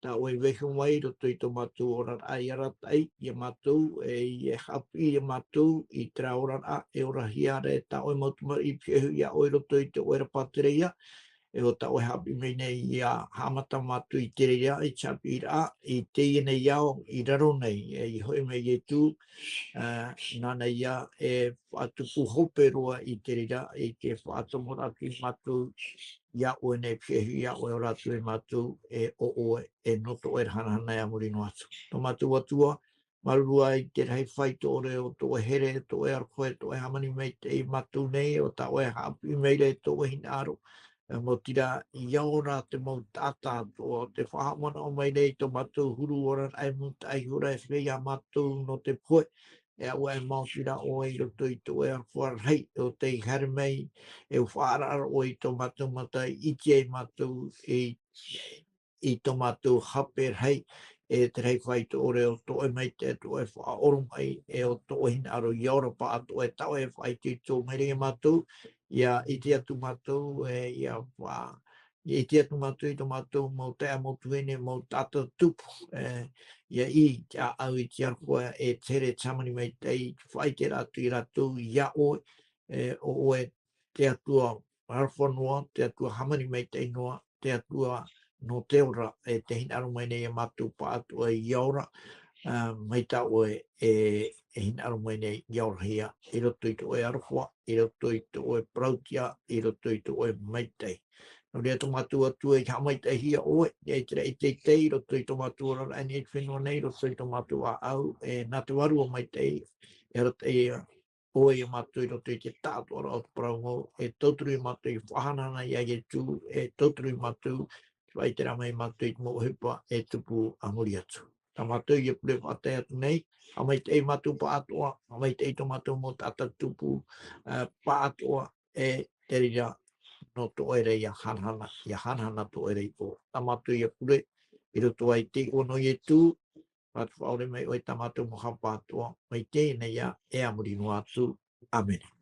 tā ʻoe vaiiho mai i roto i tō mātou oraraʻa i arataʻi iā mātou, e, e haʻapiʻi iā mātou i terā oraraʻa, e orahia ra e tā ʻoe mau tamariʻi i pihaʻi iho iā ʻoe i roto i tō ʻoe ra pātireia, e ʻo tā ʻoe haʻapiʻi mai nei ʻia haʻamata mātou i te reira, i te haʻapiʻiraʻa, i teie nei ao, i raro nei, e, i hoʻi mai Ietu, e, nāna ia, e, faʻatupu hope roa i te reira, i te faʻatomo atu iā mātou, iā ʻoe nei pihaʻi iho iā ʻoe ora atu e mātou, e ʻo ʻoe, e nō tō ʻoe ra hanahana e a muri noa atu. Tō mātou Atua, māuruuru i te rahi faitoʻore o tō ʻoe here, tō ʻoe aroha, tō ʻoe hāmani maitaʻi iā mātou nei, ʻo tā ʻoe haʻapiʻi mai ra e tō ʻoe hinaʻaro, e, maoti rā, ʻia ora te mau taʻata, tō te faʻahaʻamanaʻo mai ra i tō mātou huru oraraʻa e mūtaʻa iho ra e feiā mātou nō te pohe, e ʻaua e maoti rā ʻoe i roto i tō ʻoe aroha rahi, ʻo tei haere mai, e ʻua faʻaʻaraʻara ʻoe i tō mātou mata, i ʻite ai mātou, i, i tō mātou hape rahi, e te rahi faitoʻore o tō ʻoe maitaʻi, tō ʻoe faʻaoromaʻi, e ʻo tō ʻoe hinaʻaro ʻia ora pāʻatoʻa, e tā ʻoe e faʻaitoito mai ra iā mātou, ʻia ʻite atu mātou, e ʻia fa-, ʻia ʻite atu mātou i tō mātou mau taeaʻe, mau tuahine, mau taʻata tupu, e, ʻia ʻī i te ʻāʻau, i te aroha, e te here, te hāmani maitaʻi, faʻaʻite atu ia rātou iā ʻoe, e, ʻo ʻoe te Atua aroha noa, te Atua hāmani maitaʻi noa, te Atua nō te ora, e tē hinaʻaro mai nei iā mātou pāʻatoʻa ʻia ora, ā, mai tā ʻoe e, e hinaʻaro mai nei ʻia orahia, i roto i tō ʻoe aroha, i roto i tō ʻoe parauʻtiʻa, i roto i tō ʻoe maitaʻi. Nō reira tō mātou Atua, e haʻamaitaʻihia ʻoe, ʻia ʻite ra e teitei, i roto i tō mātou oraraʻa i teie nei fenua nei, i roto i tō mātou ʻāʻau, e nā te Vārua Maitaʻi, e arataʻi ʻoe iā mātou i roto i te taʻatoʻaraʻa o te parau mau, e tauturu iā mātou i faʻahanahana iā Ietu, e tauturu iā mātou, faʻaʻite rā mai mātou i te mau ʻohipa e tupu a muri atu. Tā mātou ʻia pure faʻatae atu nei, haʻamaitaʻi mātou pāʻatoʻa, haʻamaitaʻi tō mātou mau taʻata tupu, ā, pāʻatoʻa, e te reira nō tō ʻoe ra ʻia hanahana, ʻia hanahana tō ʻoe ra iʻoa. Tā mātou ʻia pure, i roto i te iʻoa nō Ietu, ʻa te faʻaʻore mai ʻoe i tā mātou mau haʻapaʻatoʻa, mai teie nei ā, e a muri noa atu. ʻĀmene.